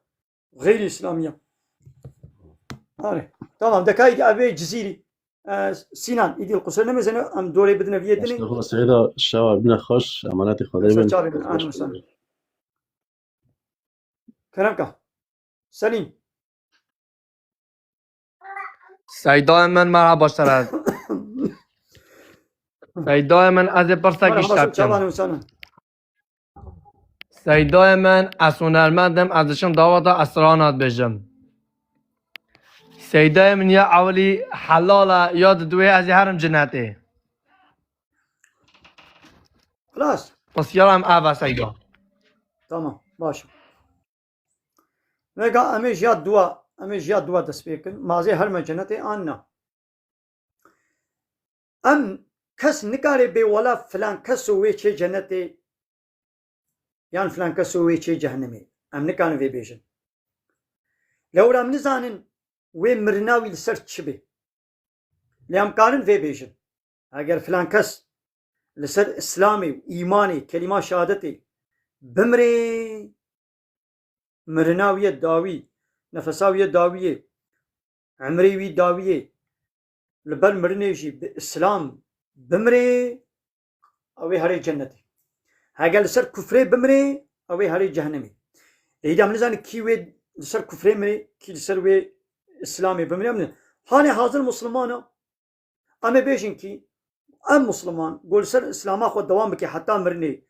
Xeyrî Îslamî ye. Erê. Tamam. De ka îdî ev ê Cizîrî. E, Sînan, îdî li qusur nemêzene, em dorê bidine viyê dinê. Mustafa Seyda, şeva bine xweş, emanetê Xwedê bin. Ser çavê min, amin sen. Kerem ka. Selîm. Seydayê min, merhaba şeref. Seydayê min, ez ê pirsekî ji te bikim. Seydayê min, ez hunermend im, ez diçim daweta esrana dibêjim. Seydayê min ya ewilî helal e, ya diduwê ez ê herim cinetê. Xilas. Pisyara min ev e Seyda. Tamam, baş. Vega em ê jiya dua, em ê jiya dua dest pê kin. Ma ez ê herime cenetê an na. Em kes nikare bê wela filan keso wê çê cenetê yan filan keso wê çê cehennemê. Em nikarin vê bêjin. Lewra em nizanin wê mirina wî li ser çi bê. Lê em karin vê bêjin. Eger filan kes li ser Îslamê û îmanê, kelîma şehadetê bimrê, mirina wî ye dawî, nefesa wî ye dawiyê, emrê wî dawiyê, li ber mirinê jî bi Îslam bimrê, ew ê herê cenetê. Heger li ser kufrê bimrê, ew ê herê cehennemê. Êdî em nizanin kî wê li ser kufrê mirê, kî li ser wê Îslamê bimrê, em ne. Halê hazir Muslimana, em ê bêjin kî em Musliman, ku li ser Îslama xwe dewam bike heta mirinê,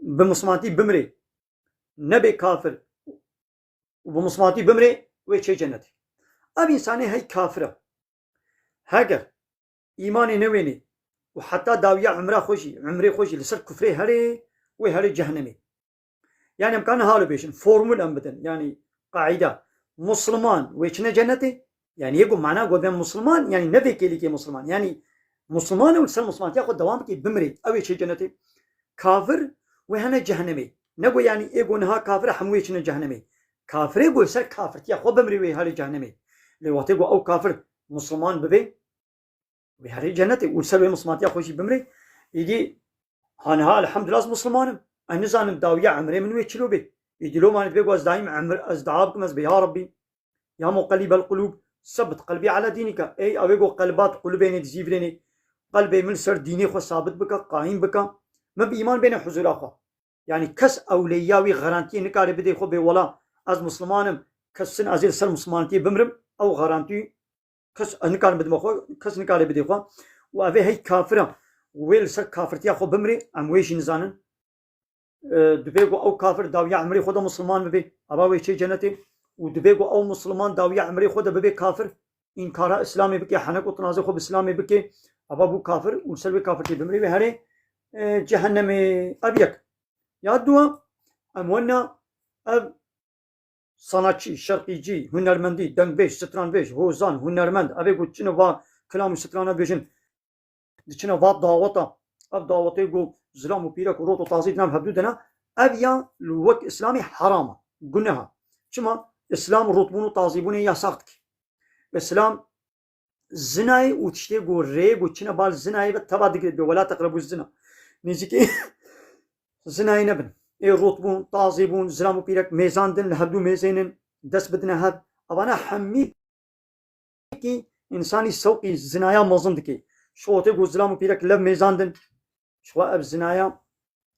bi Muslimantî bimrê, nebê kafir û bi Muslimantî bimrê, wê çê cenetê. Ev însanê hey kafir e. Heger îmanê newênê û heta dawiya umra xwe jî, umrê xwe jî li ser kufrê herê, wê herê cehennemê. Yani em karin halo bêjin, formul em bidin, yani qaîda. Musliman wê çine cenetê, yani yê ku mana got ben Musliman, yani ne vê kêlîkê Musliman, yani Musliman û li ser Muslimantiya xwe dewam bike, bimrê, ew ê çê cenetê. Kafir wê hene cehennemê. Ne got yani ê got niha kafir e, hemû wê çine cehennemê. Kafirê got li ser kafirtiya xwe bimrê wê herê cehennemê. Lê wextê got ew kafir Musliman bibe, wê herê cenetê û li ser wê Muslimantiya xwe jî bimrê. Êdî ha niha elhamdulillah ez Musliman im. Ez nizanim dawiya emrê min wê çilo bê. Êdî loma dibê ku ez daîm emr, ez dua bikim, ez bê ya Rabbî, ya muqellibel qulûb, sebbit qelbî ala dînîka. Ey ew ê ku qelbat qulubênê dizîvirênê, qelbê min li ser dînê xwe sabit bike, qaîm bike. Min bi îman bêne huzûra xwe. Yani kes ewleyiya wî garantiyê nikare bidê xwe bê wela ez Musliman im, kes çin ez ê li ser Muslimantiyê bimrim, ew garantî kes, ez nikarim bidime xwe, kes nikare bidê xwe. Û ev ê hey kafir e, wê li ser kafirtiya xwe bimrê, em wê jî nizanin. E, dibê ku ew kafir dawiya emrê xwe de Musliman bibe, eva wê çê cenetê. Û dibê ku ew Musliman dawiya emrê xwe de bibe kafir, înkara Îslamê bike, henek û tinazê xwe bi Îslamê bike, eva bû kafir û li ser wê kafirtî bimrê wê herê, e, cehennemê. Ev yek. Ya duwa, em wena ev sanatçî, şerqîcî, hunermendî, dengbêj, stranbêj, hozan, hunermend, ev ê ku çine va kilam û strana bêjin, diçine va daweta, ev dawetê ku zilam û pîrek û rot û tazî dina hevdû dina, ev ya li wek Îslamê heram e, guneh e. Çima? Îslam rotbûn û tazîbûnê yasax dike. Îslam zinayê û tiştê ku rê ku çine bal zinayê ve teva digire, bê wela teqrebû zina. Nêzîkî zinayê nebin. Ê rotbûn, tazîbûn, zilam û pîrek mêzandin, li hevdû mêzênin, dest bidine hev. Evana hemî kî însanî sewqî zinaya mezin dike. Şoxotê ku zilam û pîrek lev mêzandin, ji xwe ev zinaya,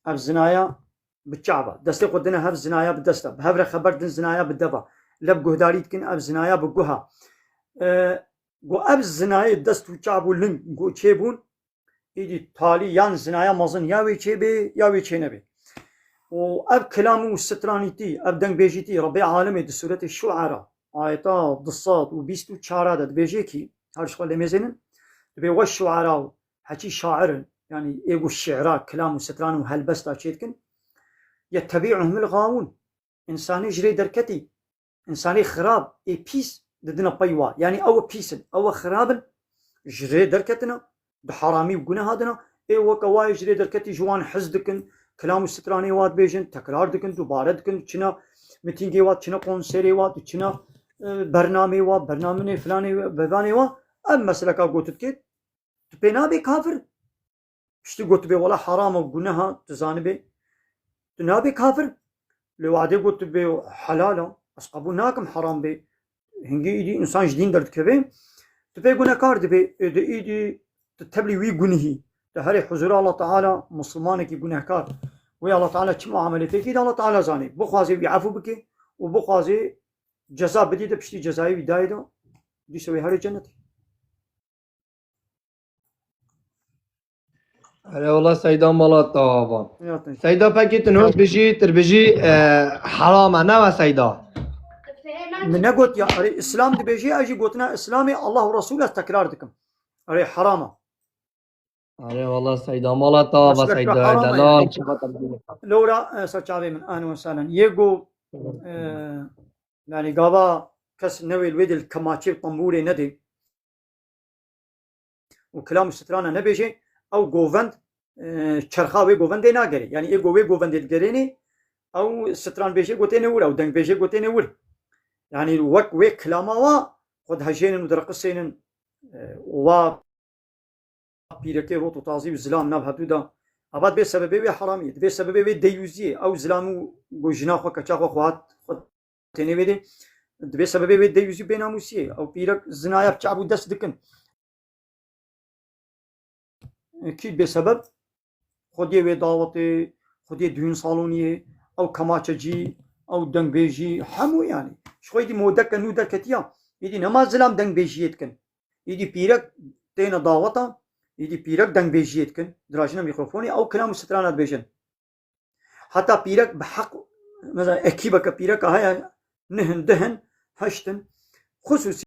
ev zinaya bi çava. Destê xwe dine hev zinaya bi desta. Bi hev re xeber din zinaya bi deva. Lev guhdarî dikin ev zinaya bi guha. E, ku ev zinayê dest û çav û ling ku çêbûn, êdî talî yan zinaya mezin ya wê çêbê ya wê çênebê. Û ev kilam û stranîtî, ev dengbêjîtî Rebbê Alemê di sûretê Şuara, ayeta du sed û bîst û çar de dibêje kî, her ji xwe lê mêzênin, dibê we şuara û heçî şair in, yanî ê ku şi'ra, kilam û stran û helbesta çêdikin, yettebî'uhumul gawûn. Însanê ji rê derketî, însanê xirab, ê pîs didine pey wa. Yanî ew pîs in, ew xirab in, ji rê derketine, di heramî û guneha dine. Ê weke wa yê ji rê derketî ji wan hez dikin, kilam û stranê wa dibêjin, tekrar dikin, dubare dikin, diçine mitîngê wa, diçine konserê wa, diçine, e, bernamê wa, bernamê filanê, bevanê wa, ev meseleka got dikê, tu pê nabê kafir. Piştî got tu bê wela heram e, guneha, tu zanibê. Tu nabê kafir. Lê wadê got tu bê helal e, ez qebûl nakim heram bê. Hingî îdî însan ji dîn derdikeve. Tu pê gunekar dibê. Ê di îdî tu tevlî wî gunihî. Tu herê huzûra Allah Teala, Muslimanekî gunehkar. Wê Allah Teala çi muamelê pê kî de Allah Teala zanê. Bixwazê wî efû bike û bixwazê ceza bidî de piştî cezayê wî dayê de. Dîsa wê herê cenetê. Erê wala Seyda mala te ava. Ya te. Seyda pekî tu niha bijî, tu bijî, e, heram e, ne we Seyda? Min negot ya, erê Îslam dibêjî, ez jî gotina Îslamê Allah û Resul ez tekrar dikim. Erê heram e. Erê wala Seyda mala te ava. Mesela Seyda heram e delal, yani. Çaba te bijî. Lewra, e, ser çavê min, ahlen we sehlen. Yê go, e, yani gava kes newê li wê dil kemaçê û tembûrê nedê. Û kilam û strana nebêje, ew govend, e, çerxa wê govendê nagere. Yanî ê go wê govendê digerênê, ew stranbêjê gotêne wir, ew dengbêjê gotêne wir. Yanî wek wê kilama wa xwe dihejênin û diriqisênin, e, wa pîrekê rot û tazî û zilam nav hevdû da. Ava dibê sebebê wê heramiyê, dibê sebebê wê deyûziyê. Ew zilam û ku jina xwe, keça xwe, xwe hat, xwe têne vê dê. Dibê sebebê wê deyûzî bênamûsiyê. Ew pîrek zinaya bi çav û dest dikin. Kî dibê sebeb? Xwediyê wê dawetê, xwediyê düğün saloniyê, ew kemaçecî, ew dengbêjî, hemû yanî. Ji xwe êdî modeke nû derketiya. Êdî nema zilam dengbêjiyê dikin. Êdî pîrek têne daweta, êdî pîrek dengbêjiyê dikin. Dirajine mîkrofonê, ew kilam û strana dibêjin. Heta pîrek bi heq, mesela ekîbeke pîreka heye, nihin, dihin, heştin. Xusûsî